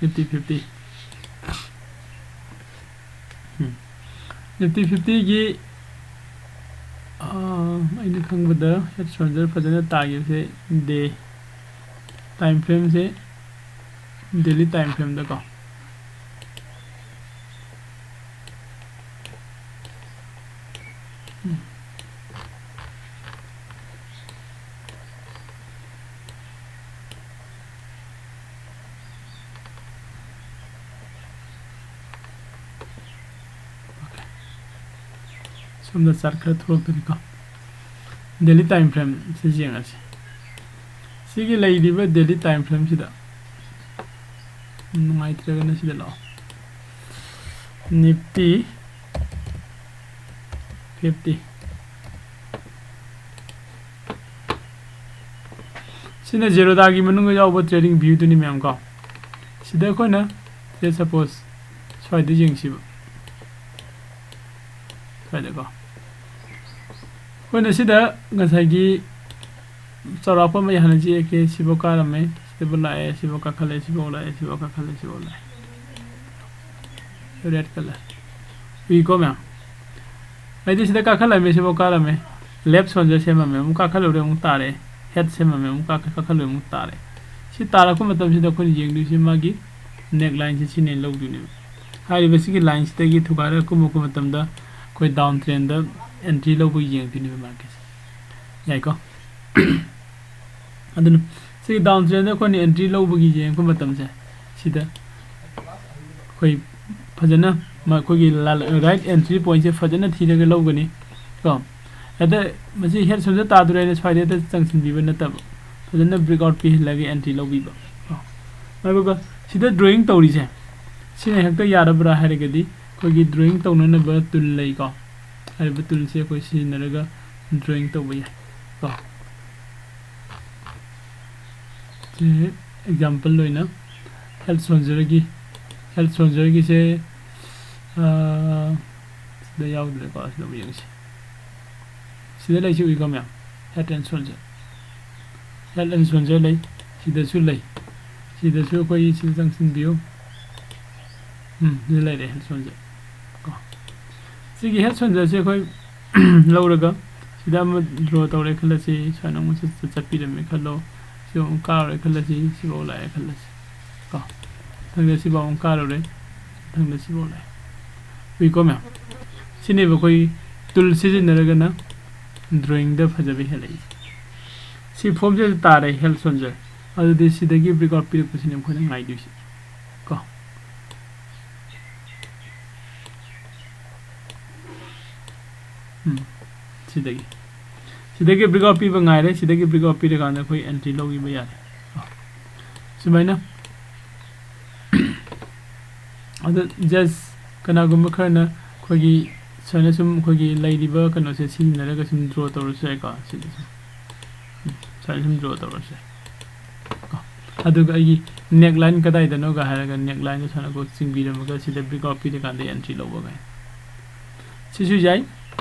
Nifty fifty꯫ Nifty fiftyꯒꯤ ꯑꯩꯅ ꯈꯪꯕꯗ ꯍꯦꯠ ꯁꯣꯜꯖꯔ ꯐꯖꯅ ꯇꯥꯈꯤꯕꯁꯦ ꯗꯦ ꯇꯥꯏꯝ ꯐ꯭ꯔꯦꯝꯁꯦ, ꯗꯦꯂꯤ ꯇꯥꯏꯝ ꯐ꯭ꯔꯦꯝꯗꯀꯣ꯫ ꯁꯣꯝꯗ ꯆꯥꯔꯠ ꯈꯔ ꯊꯣꯛꯂꯛꯇꯣꯔꯤꯀꯣ꯫ ꯗꯦꯂꯤ ꯇꯥꯏꯝ ꯐ꯭ꯔꯦꯝꯁꯤ ꯌꯦꯡꯉꯁꯤ꯫ ꯁꯤꯒꯤ ꯂꯩꯔꯤꯕ ꯗꯦꯂꯤ ꯇꯥꯏꯝ ꯐ꯭ꯔꯦꯝꯁꯤꯗ ꯅꯨꯡꯉꯥꯏꯇ꯭ꯔꯒꯅ ꯁꯤꯗ ꯂꯥꯛꯑꯣ꯫ Nifty fifty꯫ ꯁꯤꯅ ꯖꯦꯔꯣꯗꯥꯒꯤ ꯃꯅꯨꯡꯗ ꯌꯥꯎꯕ ꯇ꯭ꯔꯦꯗꯤꯡ ꯚ꯭ꯌꯨꯗꯨꯅꯤ ꯃꯌꯥꯝ ꯀꯣ꯫ ꯁꯤꯗ ꯑꯩꯈꯣꯏꯅ, say suppose, ꯁ꯭ꯋꯥꯏꯗ ꯌꯦꯡꯁꯤꯕ꯫ ꯁ꯭ꯋꯥꯏꯗꯀꯣ꯫ ꯑꯩꯈꯣꯏꯅ ꯁꯤꯗ ꯉꯁꯥꯏꯒꯤ ꯆꯥꯎꯔꯥꯛꯄ ꯑꯃ ꯍꯥꯟꯅ ꯌꯦꯛꯑꯒꯦ꯫ ꯁꯤꯐꯥꯎ ꯀꯥꯔꯝꯃꯦ, ꯁꯤꯗꯕꯨ ꯂꯥꯛꯑꯦ, ꯁꯤꯐꯥꯎ ꯀꯥꯈꯠꯂꯦ, ꯁꯤꯐꯥꯎ ꯂꯥꯛꯑꯦ, ꯁꯤꯐꯥꯎ ꯀꯥꯈꯠꯂꯦ, ꯁꯤꯐꯥꯎ ꯂꯥꯛꯑꯦ꯫ Red colour꯫ ꯎꯏꯀꯣ ꯃꯌꯥꯝ? ꯍꯥꯏꯗꯤ ꯁꯤꯗ ꯀꯥꯈꯠꯂꯝꯃꯦ, ꯁꯤꯐꯥꯎ ꯀꯥꯔꯝꯃꯦ꯫ Left shoulder ꯁꯦꯝꯃꯝꯃꯦ, ꯑꯃꯨꯛ ꯀꯥꯈꯠꯂꯨꯔꯦ, ꯑꯃꯨꯛ ꯇꯥꯔꯛꯑꯦ꯫ Head ꯁꯦꯝꯃꯝꯃꯦ, ꯑꯃꯨꯛ ꯀꯥꯈꯠ-, ꯀꯥꯈꯠꯂꯨꯔꯦ, ꯑꯃꯨꯛ ꯇꯥꯔꯛꯑꯦ꯫ ꯁꯤ ꯇꯥꯔꯛꯄ ꯃꯇꯝꯁꯤꯗ ꯑꯩꯈꯣꯏꯅ ꯌꯦꯡꯗꯣꯏꯁꯤ ꯃꯥꯒꯤ neckline ꯁꯤ ꯁꯤꯅꯦꯅ ꯂꯧꯗꯣꯏꯅꯦꯕ꯫ ꯍꯥꯏꯔꯤꯕ ꯁꯤꯒꯤ line ꯁꯤꯗꯒꯤ ꯊꯨꯒꯥꯏꯔꯒ ꯀꯨꯝꯃꯛꯄ ꯃꯇꯝꯗ ꯑꯩꯈꯣꯏ down trend ꯗ entry ꯂꯧꯕꯒꯤ ꯌꯦꯡꯗꯣꯏꯅꯦꯕ market ꯁꯦ꯫ ꯌꯥꯏꯀꯣ? ꯑꯗꯨꯅ ꯁꯤꯒꯤ down trend ꯗ ꯑꯩꯈꯣꯏꯅ entry ꯂꯧꯕꯒꯤ ꯌꯦꯡꯉꯛꯄ ꯃꯇꯝꯁꯦ, ꯁꯤꯗ ꯑꯩꯈꯣꯏ ꯐꯖꯅ ꯃꯈꯣꯏꯒꯤ ꯂꯥ-, right entry point ꯁꯦ ꯐꯖꯅ ꯊꯤꯔꯒ ꯂꯧꯒꯅꯤ ꯀꯣ꯫ ꯍꯦꯛꯇ ꯃꯁꯤ head shoulder ꯇꯥꯗꯣꯔꯦꯅ ꯁ꯭ꯋꯥꯏꯗ ꯍꯦꯛꯇ ꯆꯪꯁꯤꯟꯕꯤꯕ ꯅꯠꯇꯕ, ꯐꯖꯅ breakout ꯄꯤꯍꯜꯂꯒ entry ꯂꯧꯕꯤꯕ ꯀꯣ꯫ ꯑꯗꯨꯒ ꯁꯤꯗ drawing ꯇꯧꯔꯤꯁꯦ, ꯁꯤꯅ ꯍꯦꯛꯇ ꯌꯥꯔꯕ꯭ꯔꯥ ꯍꯥꯏꯔꯒꯗꯤ, ꯑꯩꯈꯣꯏꯒꯤ drawing ꯇꯧꯅꯅꯕ tool ꯂꯩꯀꯣ꯫ ꯍꯥꯏꯔꯤꯕ tool ꯁꯦ ꯑꯩꯈꯣꯏ ꯁꯤꯖꯤꯟꯅꯔꯒ drawing ꯇꯧꯕ ꯌꯥꯏ ꯀꯣ꯫ ꯁꯤ example ꯑꯣꯏꯅ head shoulder ꯒꯤ, head shoulder ꯒꯤꯁꯦ, ꯑꯥ, ꯁꯤꯗ ꯌꯥꯎꯗ꯭ꯔꯦꯀꯣ, ꯁꯤꯗ ꯑꯃꯨꯛ ꯌꯦꯡꯁꯤ꯫ ꯁꯤꯗ ꯂꯩꯁꯤ ꯎꯏꯀꯣ ꯃꯌꯥꯝ, head and shoulder, head and shoulder ꯂꯩ, ꯁꯤꯗꯁꯨ ꯂꯩ, ꯁꯤꯗꯁꯨ ꯑꯩꯈꯣꯏ ꯁꯤꯗ ꯆꯪꯁꯤꯟꯕꯤꯌꯨ꯫ ꯎꯝ, ꯁꯤꯗ ꯂꯩꯔꯦ head shoulder ꯀꯣ꯫ ꯁꯤꯒꯤ ꯍꯦꯜꯊ ꯁꯣꯜꯖꯔꯁꯦ ꯑꯩꯈꯣꯏ ꯂꯧꯔꯒ ꯁꯤꯗ ꯑꯃ ꯗ꯭ꯔꯣ ꯇꯧꯔꯦ ꯈꯜꯂꯁꯤ, ꯁꯨꯃꯥꯏꯅ ꯑꯃꯨꯛ ꯆꯠ- ꯆꯠ- ꯆꯠꯄꯤꯔꯝꯃꯦ ꯈꯜꯂꯣ, ꯁꯤ ꯑꯃꯨꯛ ꯀꯥꯔꯨꯔꯦ ꯈꯜꯂꯁꯤ, ꯁꯤꯐꯥꯎ ꯂꯥꯛꯑꯦ ꯈꯜꯂꯁꯤ ꯀꯣ꯫ ꯃꯊꯪꯗ ꯁꯤꯐꯥꯎ ꯑꯃꯨꯛ ꯀꯥꯔꯨꯔꯦ, ꯃꯊꯪꯗ ꯁꯤꯐꯥꯎ ꯂꯥꯛꯑꯦ꯫ ꯎꯏꯀꯣ ꯃꯌꯥꯝ? ꯁꯤꯅꯦꯕ ꯑꯩꯈꯣꯏ ꯇꯨꯜ ꯁꯤꯖꯤꯟꯅꯔꯒꯅ ꯗ꯭ꯔꯣꯌꯤꯡꯗ ꯐꯖꯕ ꯍꯦꯜꯂꯛꯏꯁꯦ꯫ ꯁꯤ ꯐꯣꯝꯁꯤꯗ ꯇꯥꯔꯦ ꯍꯦꯜꯊ ꯁꯣꯜꯖꯔ꯫ ꯑꯗꯨꯗꯤ ꯁꯤꯗꯒꯤ ꯕ꯭ꯔꯦꯛ ꯑꯥꯎꯠ ꯄꯤꯔꯛꯄꯁꯤꯅꯦ ꯑꯩꯈꯣꯏꯅ ꯉꯥꯏꯗꯣꯏꯁꯦ ꯀꯣ꯫ ꯎꯝ, ꯁꯤꯗꯒꯤ ꯁꯤꯗꯒꯤ ꯕ꯭ꯔꯦꯛ ꯑꯥꯎꯠ ꯄꯤꯕ ꯉꯥꯏꯔꯦ꯫ ꯁꯤꯗꯒꯤ ꯕ꯭ꯔꯦꯛ ꯑꯥꯎꯠ ꯄꯤꯔꯀꯥꯟꯗ ꯑꯩꯈꯣꯏ ꯑꯦꯟꯇ꯭ꯔꯤ ꯂꯧꯈꯤꯕ ꯌꯥꯔꯦ꯫ ꯁꯨꯃꯥꯏꯅ ꯑꯗꯣ ꯖꯁ ꯀꯅꯥꯒꯨꯝꯕ ꯈꯔꯅ ꯑꯩꯈꯣꯏꯒꯤ ꯁꯨꯃꯥꯏꯅ ꯁꯨꯝ ꯑꯩꯈꯣꯏꯒꯤ ꯂꯩꯔꯤꯕ ꯀꯩꯅꯣꯁꯦ ꯁꯤꯖꯤꯟꯅꯔꯒ ꯁꯨꯝ ꯗ꯭ꯔꯣ ꯇꯧꯔꯁꯨ ꯌꯥꯏꯀꯣ꯫ ꯁꯤꯗ ꯁꯨꯝ, ꯎꯝ, ꯁꯨꯃꯥꯏꯅ ꯁꯨꯝ ꯗ꯭ꯔꯣ ꯇꯧꯔꯁꯨ ꯌꯥꯏ ꯀꯣ꯫ ꯑꯗꯨꯒ ꯑꯩꯒꯤ ꯅꯦꯛ ꯂꯥꯏꯟ ꯀꯗꯥꯏꯗꯅꯣꯒ ꯍꯥꯏꯔꯒ ꯅꯦꯛ ꯂꯥꯏꯟꯗ ꯁꯨꯃꯥꯏꯅ ꯀꯣꯛ ꯆꯤꯡꯕꯤꯔꯝꯃꯒ ꯁꯤꯗ ꯕ꯭ꯔꯦꯛ ꯑꯥꯎꯠ ꯄꯤꯔꯀꯥꯟꯗ ꯑꯦꯟꯇ꯭ꯔꯤ ꯂꯧꯕꯒ ꯁꯤꯁꯨ ꯌꯥꯏ꯫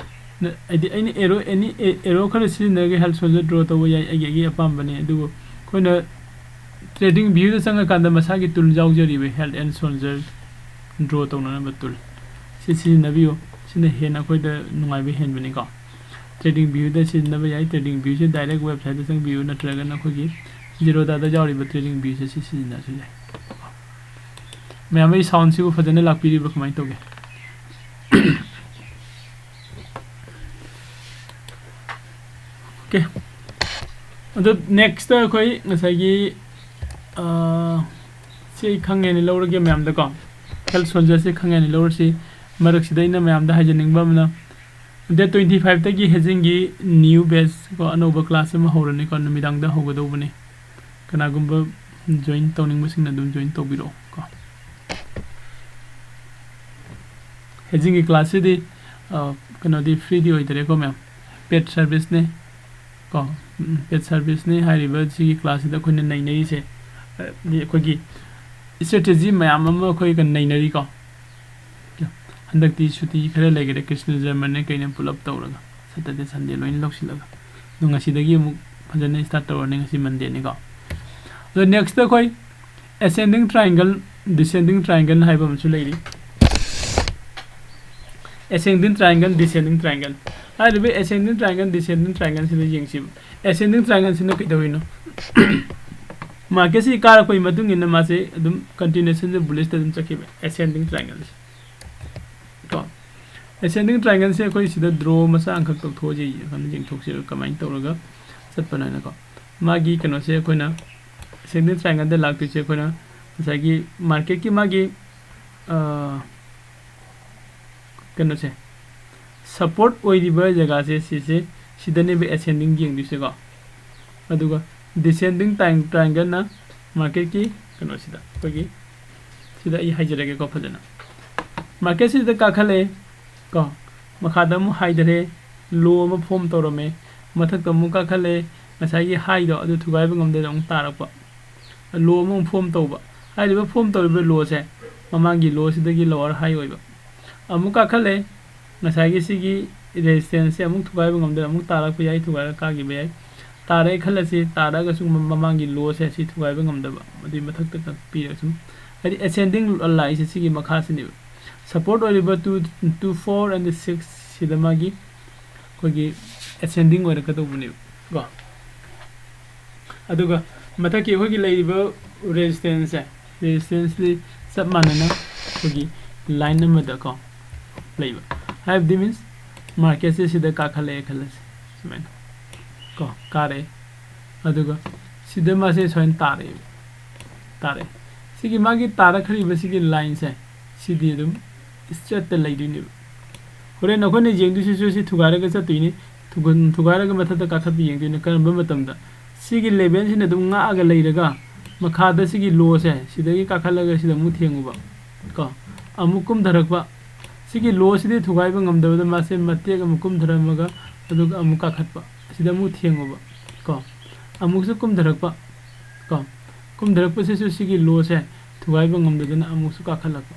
ꯅ-, ꯍꯥꯏꯗꯤ ꯑꯩꯅ ꯑꯦꯔꯣ, ꯑꯦꯅꯤ ꯑꯦ-, ꯑꯦꯔꯣ ꯈꯔ ꯁꯤꯖꯤꯟꯅꯔꯒ ꯍꯦꯜꯊ ꯁꯣꯜꯖꯔ ꯗ꯭ꯔꯣ ꯇꯧꯕ ꯌꯥꯏ, ꯑꯩꯒꯤ, ꯑꯩꯒꯤ ꯑꯄꯥꯝꯕꯅꯤ꯫ ꯑꯗꯨꯕꯨ ꯑꯩꯈꯣꯏꯅ ꯇ꯭ꯔꯦꯗꯤꯡ ꯚ꯭ꯌꯨꯗ ꯆꯪꯉꯀꯥꯟꯗ ꯃꯁꯥꯒꯤ ꯇꯨꯜ ꯌꯥꯎꯖꯔꯤꯕ ꯍꯦꯜꯊ ꯑꯦꯟ ꯁꯣꯜꯖꯔ ꯗ꯭ꯔꯣ ꯇꯧꯅꯅꯕ ꯇꯨꯜ ꯁꯤ ꯁꯤꯖꯤꯟꯅꯕꯤꯌꯨ꯫ ꯁꯤꯅ ꯍꯦꯟꯅ ꯑꯩꯈꯣꯏꯗ ꯅꯨꯡꯉꯥꯏꯕ ꯍꯦꯟꯕꯅꯤꯀꯣ꯫ ꯇ꯭ꯔꯦꯗꯤꯡ ꯚ꯭ꯌꯨꯗ ꯁꯤꯖꯤꯟꯅꯕ ꯌꯥꯏ꯫ ꯇ꯭ꯔꯦꯗꯤꯡ ꯚ꯭ꯌꯨꯁꯦ ꯗꯥꯏꯔꯦꯛ ꯋꯦꯕꯁꯥꯏꯠꯇ ꯆꯪꯕꯤꯌꯨ, ꯅꯠꯇ꯭ꯔꯒꯅ ꯑꯩꯈꯣꯏꯒꯤ ꯖꯤꯔꯣꯗꯥꯗ ꯌꯥꯎꯔꯤꯕ ꯇ꯭ꯔꯦꯗꯤꯡ ꯚ꯭ꯌꯨꯁꯦ ꯁꯤ ꯁꯤꯖꯤꯟꯅꯔꯁꯨ ꯌꯥꯏ꯫ ꯃꯌꯥꯝ, ꯑꯩ ꯁꯥꯎꯟꯁꯤꯕꯨ ꯐꯖꯅ ꯂꯥꯛꯄꯤꯔꯤꯕ꯭ꯔꯥ, ꯀꯃꯥꯏꯅ ꯇꯧꯒꯦ? ꯑꯣꯀꯦ꯫ ꯑꯗꯣ ꯅꯦꯛꯁꯇ ꯑꯩꯈꯣꯏ ꯉꯁꯥꯏꯒꯤ, ꯑ, ꯁꯤ ꯑꯩ ꯈꯪꯉꯦꯅ ꯂꯧꯔꯒꯦ ꯃꯌꯥꯝꯗꯀꯣ꯫ ꯍꯦꯜꯊ ꯁꯣꯜꯖꯔꯁꯦ ꯈꯪꯉꯦꯅ ꯂꯧꯔꯁꯤ꯫ ꯃꯔꯛꯁꯤꯗ ꯑꯩꯅ ꯃꯌꯥꯝꯗ ꯍꯥꯏꯖꯅꯤꯡꯕ ꯑꯃꯅ, ꯗꯦꯠ ꯇ꯭ꯋꯦꯟꯇꯤ ꯐꯥꯏꯚꯇꯒꯤ ꯍꯦꯖꯤꯡꯒꯤ ꯅ꯭ꯌꯨ ꯕꯦꯆ ꯀꯣ, ꯑꯅꯧꯕ ꯀ꯭ꯂꯥꯁ ꯑꯃ ꯍꯧꯔꯅꯤꯀꯣ, ꯅꯨꯃꯤꯗꯥꯡꯗ ꯍꯧꯒꯗꯧꯕꯅꯤ꯫ ꯀꯅꯥꯒꯨꯝꯕ ꯖꯣꯏꯟ ꯇꯧꯅꯤꯡꯕꯁꯤꯡꯅ ꯑꯗꯨꯝ ꯖꯣꯏꯟ ꯇꯧꯕꯤꯔꯛꯑꯣ ꯀꯣ꯫ ꯍꯦꯖꯤꯡꯒꯤ ꯀ꯭ꯂꯥꯁꯁꯤꯗꯤ, ꯑ, ꯀꯩꯅꯣꯗꯤ, ꯐ꯭ꯔꯤꯗꯤ ꯑꯣꯏꯗꯔꯦꯀꯣ ꯃꯌꯥꯝ, ꯄꯦꯠ ꯁꯥꯔꯚꯤꯁꯅꯦ ꯀꯣ꯫ ꯎꯝ, ꯄꯦꯠ ꯁꯥꯔꯚꯤꯁꯅꯦ ꯍꯥꯏꯔꯤꯕ ꯁꯤꯒꯤ ꯀ꯭ꯂꯥꯁꯁꯤꯗ ꯑꯩꯈꯣꯏꯅ ꯅꯩꯅꯔꯤꯁꯦ, ꯑ, ꯗꯤ ꯑꯩꯈꯣꯏꯒꯤ ꯏꯁꯇ꯭ꯔꯦꯇꯦꯖꯤ ꯃꯌꯥꯝ ꯑꯃ ꯑꯩꯈꯣꯏꯒ ꯅꯩꯅꯔꯤꯀꯣ꯫ ꯍꯟꯗꯛꯇꯤ ꯁꯨꯇꯤ ꯈꯔ ꯂꯩꯈꯔꯦ, ꯀ꯭ꯔꯤꯁꯅ ꯖꯔꯃꯅꯦ ꯀꯩꯅ ꯄꯨꯂꯞ ꯇꯧꯔꯒ, ꯁꯇꯔꯗꯦ ꯁꯟꯗꯦ ꯂꯣꯏꯅ ꯂꯧꯁꯤꯜꯂꯒ꯫ ꯑꯗꯣ ꯉꯁꯤꯗꯒꯤ ꯑꯃꯨꯛ ꯐꯖꯅ ꯁ꯭ꯇꯥꯔꯠ ꯇꯧꯔꯅꯤ, ꯉꯁꯤ ꯃꯟꯗꯦꯅꯤꯀꯣ꯫ ꯑꯗꯣ ꯅꯦꯛꯁꯇ ꯑꯩꯈꯣꯏ ꯑꯦꯁꯦꯟꯗꯤꯡ ꯇ꯭ꯔꯥꯏꯡꯒꯜ, ꯗꯤꯁꯦꯟꯗꯤꯡ ꯇ꯭ꯔꯥꯏꯡꯒꯜ ꯍꯥꯏꯕ ꯑꯃꯁꯨ ꯂꯩꯔꯤ꯫ Ascending triangle, descending triangle꯫ ꯍꯥꯏꯔꯤꯕ ascending triangle, descending triangle ꯁꯤꯗ ꯌꯦꯡꯁꯤꯕ꯫ Ascending triangle ꯁꯤꯅ ꯀꯩꯗꯧꯔꯤꯅꯣ? Market ꯁꯤ ꯀꯥꯔꯛꯄꯒꯤ ꯃꯇꯨꯡ ꯏꯟꯅ ꯃꯥꯁꯦ ꯑꯗꯨꯝ continuation ꯁꯦ bullish ꯇ ꯑꯗꯨꯝ ꯆꯠꯈꯤꯕ, ascending triangle ꯁꯦ꯫ ꯀꯣ꯫ Ascending triangle ꯁꯦ ꯑꯩꯈꯣꯏ ꯁꯤꯗ draw ꯃꯆꯥ ꯑꯃꯈꯛ ꯇꯧꯊꯣꯛꯑꯁꯤ, ꯑꯗꯨꯝ ꯌꯦꯡꯊꯣꯛꯁꯤ ꯀꯃꯥꯏꯅ ꯇꯧꯔꯒ ꯆꯠꯄꯅꯣ ꯍꯥꯏꯅꯀꯣ꯫ ꯃꯥꯒꯤ ꯀꯩꯅꯣꯁꯦ ꯑꯩꯈꯣꯏꯅ ascending triangle ꯗ ꯂꯥꯛꯇꯣꯏꯁꯦ ꯑꯩꯈꯣꯏꯅ ꯉꯁꯥꯏꯒꯤ market ꯀꯤ ꯃꯥꯒꯤ, ꯑ, ꯀꯩꯅꯣꯁꯦ, support ꯑꯣꯏꯔꯤꯕ ꯖꯒꯥꯁꯦ ꯁꯤꯁꯦ, ꯁꯤꯗꯅꯦꯕ ascending ꯌꯦꯡꯗꯣꯏꯁꯦꯀꯣ꯫ ꯑꯗꯨꯒ descending tri-, triangle ꯅ market ꯀꯤ ꯀꯩꯅꯣꯁꯤꯗ, ꯑꯩꯈꯣꯏꯒꯤ ꯁꯤꯗ ꯑꯩ ꯍꯥꯏꯖꯔꯒꯦꯀꯣ ꯐꯖꯅ꯫ Market ꯁꯤꯗ ꯀꯥꯈꯠꯂꯛꯑꯦ ꯀꯣ, ꯃꯈꯥꯗ ꯑꯃꯨꯛ ꯍꯥꯏꯊꯔꯦ, low ꯑꯃ form ꯇꯧꯔꯝꯃꯦ, ꯃꯊꯛꯇ ꯑꯃꯨꯛ ꯀꯥꯈꯠꯂꯦ, ꯉꯁꯥꯏꯒꯤ high ꯗꯣ ꯑꯗꯨ ꯊꯨꯒꯥꯏꯕ ꯉꯝꯗꯅ ꯑꯃꯨꯛ ꯇꯥꯔꯛꯄ, low ꯑꯃꯨꯛ form ꯇꯧꯕ꯫ ꯍꯥꯏꯔꯤꯕ form ꯇꯧꯔꯤꯕ low ꯁꯦ ꯃꯃꯥꯡꯒꯤ low ꯁꯤꯗꯒꯤ lower high ꯑꯣꯏꯕ꯫ ꯑꯃꯨꯛ ꯀꯥꯈꯠꯂꯦ, ꯉꯁꯥꯏꯒꯤ ꯁꯤꯒꯤ resistance ꯁꯦ ꯑꯃꯨꯛ ꯊꯨꯒꯥꯏꯕ ꯉꯝꯗꯅ ꯑꯃꯨꯛ ꯇꯥꯔꯛꯄ ꯌꯥꯏ, ꯊꯨꯒꯥꯏꯔꯒ ꯀꯥꯈꯤꯕ ꯌꯥꯏ꯫ ꯇꯥꯔꯛꯑꯦ ꯈꯜꯂꯁꯤ, ꯇꯥꯔꯛꯑꯒꯁꯨ ꯃ-, ꯃꯃꯥꯡꯒꯤ low ꯁꯦ ꯁꯤ ꯊꯨꯒꯥꯏꯕ ꯉꯝꯗꯕ, ꯑꯗꯨꯏ ꯃꯊꯛꯇ ꯀꯛꯄꯤꯔꯒ ꯁꯨꯝ, ꯍꯥꯏꯗꯤ ascending line ꯁꯦ ꯁꯤꯒꯤ ꯃꯈꯥꯁꯤꯅꯦꯕ꯫ Support ꯑꯣꯏꯔꯤꯕ two, two, four and six ꯁꯤꯗ ꯃꯥꯒꯤ ꯑꯩꯈꯣꯏꯒꯤ ascending ꯑꯣꯏꯔꯛꯀꯗꯧꯕꯅꯦꯕ ꯀꯣ꯫ ꯑꯗꯨꯒ ꯃꯊꯛꯀꯤ ꯑꯩꯈꯣꯏꯒꯤ ꯂꯩꯔꯤꯕ resistance ꯁꯦ, resistance ꯇꯤ ꯆꯞ ꯃꯥꯟꯅꯅ ꯑꯩꯈꯣꯏꯒꯤ line ꯑꯃꯗ ꯀꯣ ꯂꯩꯕ꯫ ꯍꯥꯏꯕꯗꯤ means market ꯁꯦ ꯁꯤꯗ ꯀꯥꯈꯠꯂꯛꯑꯦ ꯈꯜꯂꯁꯤ, ꯁꯨꯃꯥꯏꯅ ꯀꯣ, ꯀꯥꯔꯛꯑꯦ, ꯑꯗꯨꯒ ꯁꯤꯗ ꯃꯥꯁꯦ ꯁꯨꯃꯥꯏꯅ ꯇꯥꯔꯛꯑꯦꯕ, ꯇꯥꯔꯛꯑꯦ꯫ ꯁꯤꯒꯤ ꯃꯥꯒꯤ ꯇꯥꯔꯛꯈ꯭ꯔꯤꯕ ꯁꯤꯒꯤ line ꯁꯦ, ꯁꯤꯗꯤ ꯑꯗꯨꯝ straight ꯇ ꯂꯩꯗꯣꯏꯅꯦꯕ꯫ ꯍꯣꯔꯦꯟ ꯑꯩꯈꯣꯏꯅ ꯌꯦꯡꯗꯣꯏꯁꯤꯁꯨ ꯁꯤ ꯊꯨꯒꯥꯏꯔꯒ ꯆꯠꯇꯣꯏꯅꯤ, ꯊꯨꯒꯟ-, ꯊꯨꯒꯥꯏꯔꯒ ꯃꯊꯛꯇ ꯀꯥꯈꯠꯄ ꯌꯦꯡꯗꯣꯏꯅꯤ꯫ ꯀꯔꯝꯕ ꯃꯇꯝꯗ? ꯁꯤꯒꯤ level ꯁꯤꯅ ꯑꯗꯨꯝ ꯉꯥꯛꯑꯒ ꯂꯩꯔꯒ ꯃꯈꯥꯗ ꯁꯤꯒꯤ low ꯁꯦ ꯁꯤꯗꯒꯤ ꯀꯥꯈꯠꯂꯒ ꯁꯤꯗ ꯑꯃꯨꯛ ꯊꯦꯡꯉꯨꯕ ꯀꯣ, ꯑꯃꯨꯛ ꯀꯨꯝꯊꯔꯛꯄ꯫ ꯁꯤꯒꯤ low ꯁꯤꯗꯤ ꯊꯨꯒꯥꯏꯕ ꯉꯝꯗꯕꯗ ꯃꯥꯁꯦ ꯃꯇꯦꯛ ꯑꯃ ꯀꯨꯝꯊꯔꯝꯃꯒ ꯑꯗꯨꯒ ꯑꯃꯨꯛ ꯀꯥꯈꯠꯄ, ꯁꯤꯗ ꯑꯃꯨꯛ ꯊꯦꯡꯉꯨꯕ ꯀꯣ, ꯑꯃꯨꯛꯁꯨ ꯀꯨꯝꯊꯔꯛꯄ ꯀꯣ꯫ ꯀꯨꯝꯊꯔꯛꯄꯁꯤꯁꯨ ꯁꯤꯒꯤ low ꯁꯦ ꯊꯨꯒꯥꯏꯕ ꯉꯝꯗꯗꯅ ꯑꯃꯨꯛꯁꯨ ꯀꯥꯈꯠꯂꯛꯄ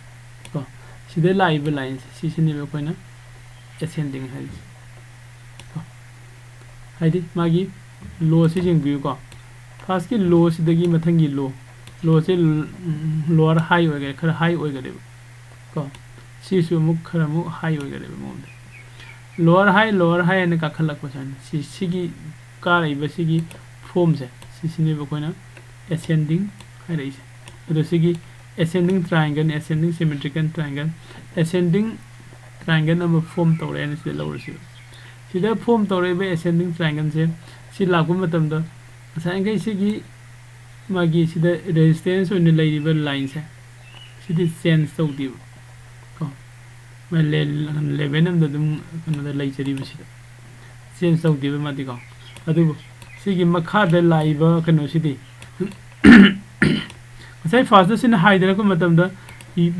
ꯀꯣ꯫ ꯁꯤꯗ ꯂꯥꯛꯏꯕ line ꯁꯦ, ꯁꯤꯁꯤꯅꯦꯕ ꯑꯩꯈꯣꯏꯅ ascending ꯍꯥꯏꯔꯤꯁꯦ ꯀꯣ꯫ ꯍꯥꯏꯗꯤ ꯃꯥꯒꯤ low ꯁꯤ ꯌꯦꯡꯕꯤꯌꯨꯀꯣ꯫ First ꯀꯤ low ꯁꯤꯗꯒꯤ ꯃꯊꯪꯒꯤ low, low ꯁꯦ, ꯎꯝ, lower high ꯑꯣꯏꯒꯔꯦ, ꯈꯔ high ꯑꯣꯏꯒꯔꯦꯕ ꯀꯣ꯫ ꯁꯤꯁꯨ ꯑꯃꯨꯛ ꯈꯔ ꯑꯃꯨꯛ ꯍꯥꯏ ꯑꯣꯏꯒꯗꯕ ꯃꯑꯣꯡꯗ꯫ ꯂꯣꯋꯔ ꯍꯥꯏ, ꯂꯣꯋꯔ ꯍꯥꯏ ꯍꯥꯏꯅ ꯀꯥꯈꯠꯂꯛꯄ ꯁꯨꯃꯥꯏꯅ꯫ ꯁꯤ, ꯁꯤꯒꯤ ꯀꯥꯔꯛꯏꯕ ꯁꯤꯒꯤ ꯐꯣꯝꯁꯦ, ꯁꯤꯁꯤꯅꯦꯕ ꯑꯩꯈꯣꯏꯅ ꯑꯦꯁꯦꯟꯗꯤꯡ ꯍꯥꯏꯔꯛꯏꯁꯦ꯫ ꯑꯗꯣ ꯁꯤꯒꯤ ꯑꯦꯁꯦꯟꯗꯤꯡ ꯇ꯭ꯔꯥꯏꯡꯒꯜ, ꯑꯦꯁꯦꯟꯗꯤꯡ ꯁꯤꯃꯦꯇ꯭ꯔꯤꯀꯦꯜ ꯇ꯭ꯔꯥꯏꯡꯒꯜ, ꯑꯦꯁꯦꯟꯗꯤꯡ ꯇ꯭ꯔꯥꯏꯡꯒꯜ ꯑꯃ ꯐꯣꯝ ꯇꯧꯔꯛꯑꯦꯅ ꯁꯤꯗ ꯂꯧꯔꯁꯤꯕ꯫ ꯁꯤꯗ ꯐꯣꯝ ꯇꯧꯔꯛꯏꯕ ꯑꯦꯁꯦꯟꯗꯤꯡ ꯇ꯭ꯔꯥꯏꯡꯒꯜꯁꯦ ꯁꯤ ꯂꯥꯛꯄ ꯃꯇꯝꯗ ꯉꯁꯥꯏꯈꯩ ꯁꯤꯒꯤ ꯃꯥꯒꯤ ꯁꯤꯗ ꯔꯦꯖꯤꯁꯇꯦꯟꯁ ꯑꯣꯏꯅ ꯂꯩꯔꯤꯕ ꯂꯥꯏꯟꯁꯦ ꯁꯤꯗꯤ ꯆꯦꯟꯖ ꯇꯧꯗꯦꯕ ꯀꯣ꯫ ꯃꯥ ꯂꯦ-, ꯂꯦꯚꯦꯜ ꯑꯃꯗ ꯑꯗꯨꯝ ꯀꯩꯅꯣꯗ ꯂꯩꯖꯔꯤꯕꯁꯤꯗ ꯆꯦꯟꯖ ꯇꯧꯗꯦꯕ ꯃꯥꯗꯤꯀꯣ꯫ ꯑꯗꯨꯕꯨ ꯁꯤꯒꯤ ꯃꯈꯥꯗ ꯂꯥꯛꯏꯕ ꯀꯩꯅꯣꯁꯤꯗꯤ ꯉꯁꯥꯏ ꯐꯥꯔꯁꯇ ꯁꯤꯅ ꯍꯥꯏꯗꯔꯛꯄ ꯃꯇꯝꯗ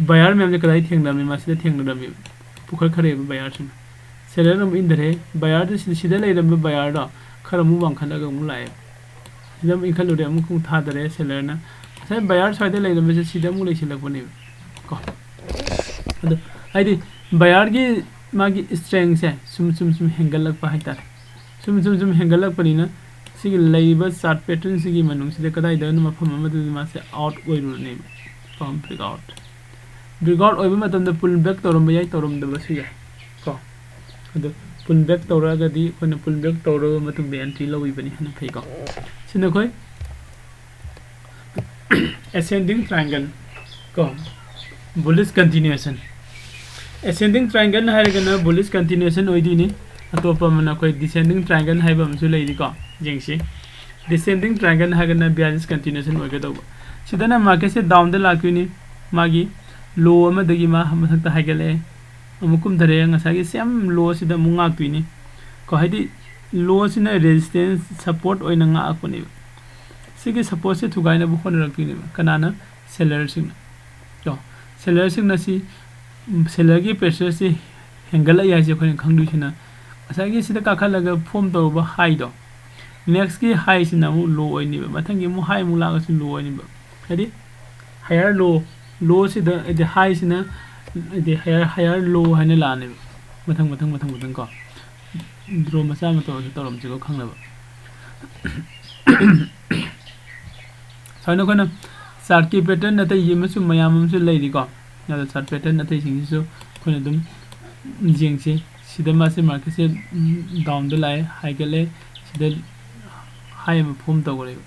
ꯕꯌꯥꯔ ꯃꯌꯥꯝꯁꯦ ꯀꯗꯥꯏ ꯊꯦꯡꯅꯔꯝꯃꯤ? ꯃꯥ ꯁꯤꯗ ꯊꯦꯡꯅꯔꯝꯃꯤ, ꯄꯨꯈꯠꯈ꯭ꯔꯦꯕ ꯕꯌꯥꯔꯁꯤꯅ꯫ ꯁꯦꯂꯔꯅ ꯑꯃꯨꯛ ꯏꯟꯊꯔꯦ, ꯕꯌꯥꯔꯗ ꯁꯤꯗ, ꯁꯤꯗ ꯂꯩꯔꯝꯕ ꯕꯌꯥꯔꯗꯣ ꯈꯔ ꯑꯃꯨꯛ ꯋꯥꯡꯈꯠꯂꯒ ꯑꯃꯨꯛ ꯂꯥꯛꯑꯦ꯫ ꯁꯤꯗ ꯑꯃꯨꯛ ꯏꯟꯈꯠꯂꯨꯔꯦ, ꯑꯃꯨꯛ, ꯑꯃꯨꯛ ꯊꯥꯗꯔꯦ ꯁꯦꯂꯔꯅ꯫ ꯉꯁꯥꯏ ꯕꯌꯥꯔ ꯁ꯭ꯋꯥꯏꯗ ꯂꯩꯔꯝꯕꯁꯦ ꯁꯤꯗ ꯑꯃꯨꯛ ꯂꯩꯁꯤꯜꯂꯛꯄꯅꯦꯕ ꯀꯣ꯫ ꯑꯗꯣ ꯍꯥꯏꯗꯤ ꯕꯌꯥꯔꯒꯤ ꯃꯥꯒꯤ ꯏꯁꯇ꯭ꯔꯦꯡꯁꯦ ꯁꯨꯝ ꯁꯨꯝ ꯁꯨꯝ ꯍꯦꯟꯒꯠꯂꯛꯄ ꯍꯥꯏꯇꯥꯔꯦ꯫ ꯁꯨꯝ ꯁꯨꯝ ꯁꯨꯝ ꯍꯦꯟꯒꯠꯂꯛꯄꯅꯤꯅ ꯁꯤꯒꯤ ꯂꯩꯔꯤꯕ ꯆꯥꯔꯠ ꯄꯦꯇꯔꯟꯁꯤꯒꯤ ꯃꯅꯨꯡꯁꯤꯗ ꯀꯗꯥꯏꯗꯅꯣ ꯃꯐꯝ ꯑꯃꯗꯗꯤ ꯃꯥꯁꯦ ꯑꯥꯎꯠ ꯑꯣꯏꯔꯨꯔꯅꯦꯕ ꯀꯣ, ꯕ꯭ꯔꯦꯛ ꯑꯥꯎꯠ꯫ ꯕ꯭ꯔꯦꯛ ꯑꯥꯎꯠ ꯑꯣꯏꯕ ꯃꯇꯝꯗ ꯄꯨꯜ ꯕꯦꯛ ꯇꯧꯔꯝꯕ ꯌꯥꯏ, ꯇꯧꯔꯝꯗꯕꯁꯨ ꯌꯥꯏ ꯀꯣ꯫ ꯑꯗꯣ ꯄꯨꯜ ꯕꯦꯛ ꯇꯧꯔꯛꯑꯒꯗꯤ ꯑꯩꯈꯣꯏꯅ ꯄꯨꯜ ꯕꯦꯛ ꯇꯧꯔꯕ ꯃꯇꯨꯡꯗ ꯑꯦꯟꯇ꯭ꯔꯤ ꯂꯧꯕꯤꯕꯅꯤ ꯍꯥꯏꯅ ꯐꯩꯀꯣ꯫ ꯁꯤꯅ ꯑꯩꯈꯣꯏ ꯑꯦꯁꯦꯟꯗꯤꯡ ꯇ꯭ꯔꯥꯏꯡꯒꯜ ꯀꯣ, ꯕꯨꯂꯤꯁ ꯀꯟꯇꯤꯅ꯭ꯌꯨꯑꯦꯁꯟ꯫ ꯑꯦꯁꯦꯟꯗꯤꯡ ꯇ꯭ꯔꯥꯏꯡꯒꯜ ꯍꯥꯏꯔꯒꯅ ꯕꯨꯂꯤꯁ ꯀꯟꯇꯤꯅ꯭ꯌꯨꯑꯦꯁꯟ ꯑꯣꯏꯗꯣꯏꯅꯤ꯫ ꯑꯇꯣꯞꯄ ꯑꯃꯅ ꯑꯩꯈꯣꯏ ꯗꯤꯁꯦꯟꯗꯤꯡ ꯇ꯭ꯔꯥꯏꯡꯒꯜ ꯍꯥꯏꯕ ꯑꯃꯁꯨ ꯂꯩꯔꯤꯀꯣ, ꯌꯦꯡꯁꯤ꯫ ꯗꯤꯁꯦꯟꯗꯤꯡ ꯇ꯭ꯔꯥꯏꯡꯒꯜ ꯍꯥꯏꯔꯒꯅ ꯕꯤꯌꯥꯔꯤꯁ ꯀꯟꯇꯤꯅ꯭ꯌꯨꯑꯦꯁꯟ ꯑꯣꯏꯒꯗꯧꯕ꯫ ꯁꯤꯗꯅ ꯃꯥꯔꯀꯦꯠꯁꯦ ꯗꯥꯎꯟꯗ ꯂꯥꯛꯇꯣꯏꯅꯤ, ꯃꯥꯒꯤ ꯂꯣ ꯑꯃꯗꯒꯤ ꯃꯥ ꯃꯊꯛꯇ ꯍꯥꯏꯒꯠꯂꯛꯑꯦ, ꯑꯃꯨꯛ ꯀꯨꯝꯊꯔꯛꯑꯦ, ꯉꯁꯥꯏꯒꯤ ꯁꯦꯝ ꯂꯣꯁꯤꯗ ꯑꯃꯨꯛ ꯉꯥꯛꯇꯣꯏꯅꯤ ꯀꯣ꯫ ꯍꯥꯏꯗꯤ ꯂꯣꯁꯤꯅ ꯔꯦꯖꯤꯁꯇꯦꯟꯁ, ꯁꯄꯣꯔꯠ ꯑꯣꯏꯅ ꯉꯥꯛꯄꯅꯦꯕ꯫ ꯁꯤꯒꯤ ꯁꯄꯣꯔꯠꯁꯦ ꯊꯨꯒꯥꯏꯅꯕ ꯍꯣꯠꯅꯔꯛꯇꯣꯏꯅꯦꯕ꯫ ꯀꯅꯥꯅ? ꯁꯦꯂꯔꯁꯤꯡꯅ ꯀꯣ꯫ ꯁꯦꯂꯔꯁꯤꯡꯅ ꯁꯤ, ꯁꯦꯂꯔꯒꯤ ꯄ꯭ꯔꯦꯁꯔꯁꯤ ꯍꯦꯟꯒꯠꯂꯛꯏ ꯍꯥꯏꯁꯦ ꯑꯩꯈꯣꯏꯅ ꯈꯪꯗꯣꯏꯁꯤꯅ ꯉꯁꯥꯏꯒꯤ ꯁꯤꯗ ꯀꯥꯈꯠꯂꯒ ꯐꯣꯝ ꯇꯧꯔꯨꯕ ꯍꯥꯏꯗꯣ, ꯅꯦꯛꯁꯀꯤ ꯍꯥꯏꯁꯤꯅ ꯑꯃꯨꯛ ꯂꯣ ꯑꯣꯏꯅꯦꯕ, ꯃꯊꯪꯒꯤ ꯑꯃꯨꯛ ꯍꯥꯏ ꯑꯃꯨꯛ ꯂꯥꯛꯑꯒꯁꯨ ꯂꯣ ꯑꯣꯏꯅꯦꯕ꯫ ꯍꯥꯏꯗꯤ ꯍꯥꯌꯔ ꯂꯣ, ꯂꯣꯁꯤꯗ ꯍꯥꯏꯗꯤ ꯍꯥꯏꯁꯤꯅ ꯍꯥꯏꯗꯤ ꯍꯥꯌꯔ, ꯍꯥꯌꯔ ꯂꯣ ꯍꯥꯏꯅ ꯂꯥꯛꯑꯅꯦꯕ, ꯃꯊꯪ ꯃꯊꯪ ꯃꯊꯪ ꯃꯊꯪ ꯀꯣ꯫ ꯗ꯭ꯔꯣ ꯃꯆꯥ ꯑꯃ ꯇꯧꯔꯁꯨ ꯇꯧꯔꯝꯁꯤꯀꯣ ꯈꯪꯅꯕ꯫ ꯁꯨꯃꯥꯏꯅ ꯑꯩꯈꯣꯏꯅ ꯆꯥꯔꯠꯀꯤ ꯄꯦꯇꯔꯟ ꯑꯇꯩ ꯑꯃꯁꯨ ꯃꯌꯥꯝ ꯑꯃꯁꯨ ꯂꯩꯔꯤꯀꯣ꯫ ꯑꯗꯣ ꯆꯥꯔꯠ ꯄꯦꯇꯔꯟ ꯑꯇꯩꯁꯤꯡꯁꯤꯁꯨ ꯑꯩꯈꯣꯏꯅ ꯑꯗꯨꯝ ꯌꯦꯡꯁꯤ꯫ ꯁꯤꯗ ꯃꯥꯁꯦ ꯃꯥꯔꯀꯦꯠꯁꯦ ꯗꯥꯎꯟꯗ ꯂꯥꯛꯑꯦ, ꯍꯥꯏꯒꯠꯂꯦ, ꯁꯤꯗ ꯍꯥꯏ ꯑꯃ ꯐꯣꯝ ꯇꯧꯈ꯭ꯔꯦꯕ꯫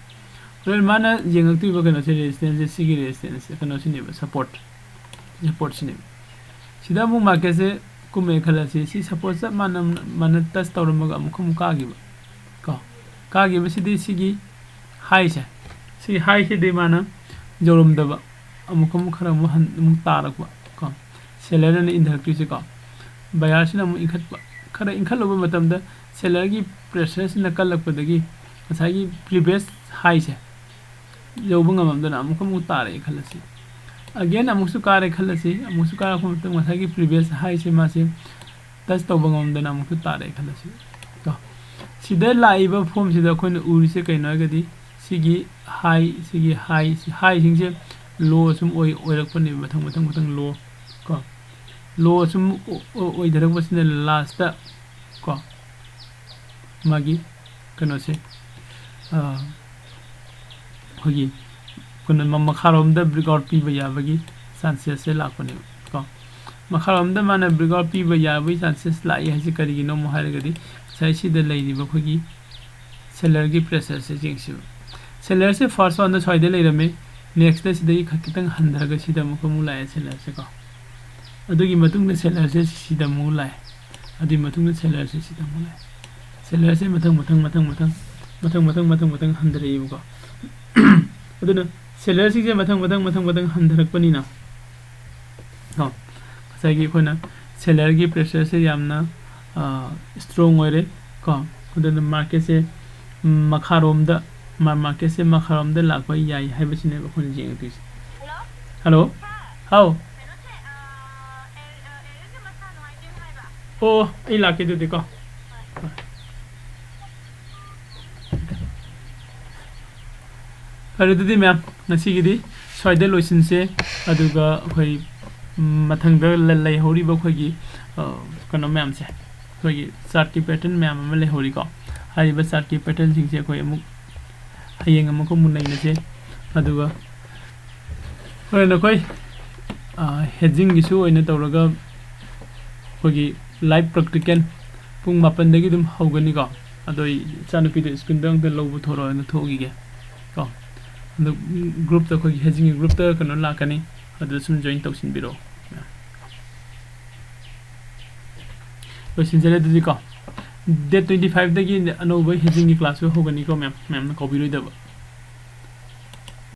ꯍꯣꯔꯦꯟ ꯃꯥꯅ ꯌꯦꯡꯉꯛꯇꯣꯏꯕ ꯀꯩꯅꯣꯁꯦ, ꯔꯦꯖꯤꯁꯇꯦꯟꯁꯁꯦ, ꯁꯤꯒꯤ ꯔꯦꯖꯤꯁꯇꯦꯟꯁꯁꯦ ꯀꯩꯅꯣꯁꯤꯅꯦꯕ, ꯁꯞꯄꯣꯔꯠ, ꯁꯞꯄꯣꯔꯠꯁꯤꯅꯦꯕ꯫ ꯁꯤꯗ ꯑꯃꯨꯛ ꯃꯥꯔꯀꯦꯠꯁꯦ ꯀꯨꯝꯃꯛꯑꯦ ꯈꯜꯂꯁꯤ, ꯁꯤ ꯁꯞꯄꯣꯔꯠ ꯆꯞ ꯃꯥꯟꯅ ꯃꯥꯟꯅ ꯇꯁ ꯇꯧꯔꯝꯃꯒ ꯑꯃꯨꯛꯀ ꯑꯃꯨꯛ ꯀꯥꯈꯤꯕ ꯀꯣ꯫ ꯀꯥꯈꯤꯕꯁꯤꯗꯤ ꯁꯤꯒꯤ ꯍꯥꯏꯁꯦ, ꯁꯤ ꯍꯥꯏꯁꯤꯗꯤ ꯃꯥꯅ ꯌꯧꯔꯝꯗꯕ, ꯑꯃꯨꯛꯀ ꯑꯃꯨꯛ ꯈꯔ ꯑꯃꯨꯛ ꯍꯟ ꯑꯃꯨꯛ ꯇꯥꯔꯛꯄ ꯀꯣ꯫ ꯁꯦꯂꯔꯅ ꯏꯟꯊꯔꯛꯇꯣꯏꯁꯦ ꯀꯣ꯫ ꯕꯌꯥꯔꯁꯤꯅ ꯑꯃꯨꯛ ꯏꯟꯈꯠꯄ, ꯈꯔ ꯏꯟꯈꯠꯂꯨꯕ ꯃꯇꯝꯗ ꯁꯦꯂꯔꯒꯤ ꯄ꯭ꯔꯦꯁꯔꯁꯤꯅ ꯀꯜꯂꯛꯄꯗꯒꯤ ꯉꯁꯥꯏꯒꯤ ꯄ꯭ꯔꯤꯚꯤꯌꯁ ꯍꯥꯏꯁꯦ ꯌꯧꯕ ꯉꯝꯃꯝꯗꯅ ꯑꯃꯨꯛꯀ ꯑꯃꯨꯛ ꯇꯥꯔꯛꯑꯦ ꯈꯜꯂꯁꯤ꯫ ꯑꯒꯦꯟ ꯑꯃꯨꯛꯁꯨ ꯀꯥꯔꯦ ꯈꯜꯂꯁꯤ, ꯑꯃꯨꯛꯁꯨ ꯀꯥꯔꯛꯄ ꯃꯇꯝꯗ ꯉꯁꯥꯏꯒꯤ ꯄ꯭ꯔꯤꯚꯤꯌꯁ ꯍꯥꯏꯁꯦ ꯃꯥꯁꯦ ꯇꯁ ꯇꯧꯕ ꯉꯝꯗꯅ ꯑꯃꯨꯛꯁꯨ ꯇꯥꯔꯛꯑꯦ ꯈꯜꯂꯁꯤ ꯀꯣ꯫ ꯁꯤꯗ ꯂꯥꯛꯏꯕ ꯐꯣꯝꯁꯤꯗ ꯑꯩꯈꯣꯏꯅ ꯎꯔꯤꯁꯦ ꯀꯩꯅꯣ ꯍꯥꯏꯔꯒꯗꯤ ꯁꯤꯒꯤ ꯍꯥꯏ, ꯁꯤꯒꯤ ꯍꯥꯏ, ꯁꯤ ꯍꯥꯏꯁꯤꯡꯁꯦ ꯂꯣ ꯁꯨꯝ ꯑꯣꯏ, ꯑꯣꯏꯔꯛꯄꯅꯦꯕ, ꯃꯊꯪ ꯃꯊꯪ ꯃꯊꯪ ꯂꯣ ꯀꯣ꯫ ꯂꯣ ꯁꯨꯝ ꯑꯣ-, ꯑꯣ-, ꯑꯣꯏꯊꯔꯛꯄꯁꯤꯅ ꯂꯥꯁꯇ ꯀꯣ ꯃꯥꯒꯤ ꯀꯩꯅꯣꯁꯦ, ꯑ, ꯑꯩꯈꯣꯏꯒꯤ ꯑꯩꯈꯣꯏꯅ ꯃ-, ꯃꯈꯥꯔꯣꯝꯗ ꯕ꯭ꯔꯦꯛꯑꯥꯎꯠ ꯄꯤꯕ ꯌꯥꯕꯒꯤ ꯆꯥꯟꯁꯦꯁꯁꯦ ꯂꯥꯛꯄꯅꯦꯕ ꯀꯣ꯫ ꯃꯈꯥꯔꯣꯝꯗ ꯃꯥꯅ ꯕ꯭ꯔꯦꯛꯑꯥꯎꯠ ꯄꯤꯕ ꯌꯥꯕꯒꯤ ꯆꯥꯟꯁꯦꯁ ꯂꯥꯛꯏ ꯍꯥꯏꯁꯦ ꯀꯔꯤꯒꯤꯅꯣ ꯑꯃꯨꯛ ꯍꯥꯏꯔꯒꯗꯤ ꯉꯁꯥꯏ ꯁꯤꯗ ꯂꯩꯔꯤꯕ ꯑꯩꯈꯣꯏꯒꯤ ꯁꯦꯂꯔꯒꯤ ꯄ꯭ꯔꯦꯁꯔꯁꯦ ꯌꯦꯡꯁꯤꯕ꯫ ꯁꯦꯂꯔꯁꯦ ꯐꯥꯔꯁ ꯋꯥꯟꯗ ꯁ꯭ꯋꯥꯏꯗ ꯂꯩꯔꯝꯃꯦ, ꯅꯦꯛꯁꯇ ꯁꯤꯗꯒꯤ ꯈ-, ꯈꯤꯇꯪ ꯍꯟꯊꯔꯒ ꯁꯤꯗ ꯑꯃꯨꯛꯀ ꯑꯃꯨꯛ ꯂꯥꯛꯑꯦ ꯁꯦꯂꯔꯁꯦ ꯀꯣ꯫ ꯑꯗꯨꯒꯤ ꯃꯇꯨꯡꯗ ꯁꯦꯂꯔꯁꯦ ꯁꯤꯗ ꯑꯃꯨꯛ ꯂꯥꯛꯑꯦ, ꯑꯗꯨꯒꯤ ꯃꯇꯨꯡꯗ ꯁꯦꯂꯔꯁꯦ ꯁꯤꯗ ꯑꯃꯨꯛ ꯂꯥꯛꯑꯦ꯫ ꯁꯦꯂꯔꯁꯦ ꯃꯊꯪ ꯃꯊꯪ ꯃꯊꯪ ꯃꯊꯪ ꯃꯊꯪ ꯃꯊꯪ ꯃꯊꯪ ꯃꯊꯪ ꯍꯟꯊꯔꯛꯏꯕꯀꯣ꯫ ꯑꯗꯨꯅ ꯁꯦꯂꯔꯁꯤꯡꯁꯦ ꯃꯊꯪ ꯃꯊꯪ ꯃꯊꯪ ꯃꯊꯪ ꯍꯟꯊꯔꯛꯄꯅꯤꯅ ꯀꯣ, ꯉꯁꯥꯏꯒꯤ ꯑꯩꯈꯣꯏꯅ ꯁꯦꯂꯔꯒꯤ ꯄ꯭ꯔꯦꯁꯔꯁꯦ ꯌꯥꯝꯅ, ꯑ, ꯁ꯭ꯇꯔꯣꯡ ꯑꯣꯏꯔꯦ ꯀꯣ꯫ ꯑꯗꯨꯅ ꯃꯥꯔꯀꯦꯠꯁꯦ ꯃꯈꯥꯔꯣꯝꯗ, ꯃꯥ-, ꯃꯥꯔꯀꯦꯠꯁꯦ ꯃꯈꯥꯔꯣꯝꯗ ꯂꯥꯛꯄ ꯌꯥꯏ ꯍꯥꯏꯕꯁꯤꯅꯦꯕ ꯑꯩꯈꯣꯏꯅ ꯌꯦꯡꯉꯛꯇꯣꯏꯁꯦ꯫ ꯍꯜꯂꯣ? ꯍꯥꯎ? ꯑꯣ, ꯑꯩ ꯂꯥꯛꯀꯦ ꯑꯗꯨꯗꯤꯀꯣ꯫ ꯐꯔꯦ, ꯑꯗꯨꯗꯤ ꯃꯌꯥꯝ, ꯉꯁꯤꯒꯤꯗꯤ ꯁ꯭ꯋꯥꯏꯗ ꯂꯣꯏꯁꯤꯟꯁꯦ꯫ ꯑꯗꯨꯒ ꯑꯩꯈꯣꯏ, ꯎꯝ, ꯃꯊꯪꯗ ꯂ-, ꯂꯩꯍꯧꯔꯤꯕ ꯑꯩꯈꯣꯏꯒꯤ, ꯑ, ꯀꯩꯅꯣ ꯃꯌꯥꯝꯁꯦ, ꯑꯩꯈꯣꯏꯒꯤ ꯆꯥꯔꯠꯀꯤ ꯄꯦꯇꯔꯟ ꯃꯌꯥꯝ ꯑꯃ ꯂꯩꯍꯧꯔꯤꯀꯣ꯫ ꯍꯥꯏꯔꯤꯕ ꯆꯥꯔꯠꯀꯤ ꯄꯦꯇꯔꯟꯁꯤꯡꯁꯦ ꯑꯩꯈꯣꯏ ꯑꯃꯨꯛ ꯍꯌꯦꯡ ꯑꯃꯨꯛꯀ ꯑꯃꯨꯛ ꯅꯩꯅꯁꯦ꯫ ꯑꯗꯨꯒ ꯍꯣꯔꯦꯟ ꯑꯩꯈꯣꯏ ꯍꯦꯖꯤꯡꯒꯤꯁꯨ ꯑꯣꯏꯅ ꯇꯧꯔꯒ ꯑꯩꯈꯣꯏꯒꯤ ꯂꯥꯏꯚ ꯄ꯭ꯔꯦꯛꯇꯤꯀꯦꯜ ꯄꯨꯡ ꯃꯥꯄꯟꯗꯒꯤ ꯑꯗꯨꯝ ꯍꯧꯒꯅꯤꯀꯣ꯫ ꯑꯗꯣ ꯑꯩ ꯏꯆꯥꯅꯨꯄꯤꯗꯣ ꯁ꯭ꯀꯨꯜꯗ ꯑꯝꯇ ꯂꯧꯕ ꯊꯣꯔꯛꯑꯣꯅ ꯊꯣꯛꯈꯤꯒꯦ ꯀꯣ꯫ ꯑꯗꯣ ꯒ꯭ꯔꯨꯞꯇ, ꯑꯩꯈꯣꯏꯒꯤ ꯍꯦꯖꯤꯡꯒꯤ ꯒ꯭ꯔꯨꯞꯇ ꯀꯩꯅꯣ ꯂꯥꯛꯀꯅꯤ, ꯑꯗꯨꯗ ꯁꯨꯝ ꯖꯣꯏꯟ ꯇꯧꯁꯤꯟꯕꯤꯔꯛꯑꯣ꯫ ꯂꯣꯏꯁꯤꯟꯖꯔꯦ ꯑꯗꯨꯗꯤꯀꯣ꯫ ꯗꯦꯠ ꯇ꯭ꯋꯦꯟꯇꯤ ꯐꯥꯏꯚꯇꯒꯤ ꯑꯅꯧꯕ ꯍꯦꯖꯤꯡꯒꯤ ꯀ꯭ꯂꯥꯁꯁꯨ ꯍꯧꯒꯅꯤꯀꯣ ꯃꯦꯝ, ꯃꯦꯝꯅ ꯀꯥꯎꯕꯤꯔꯣꯏꯗꯕ꯫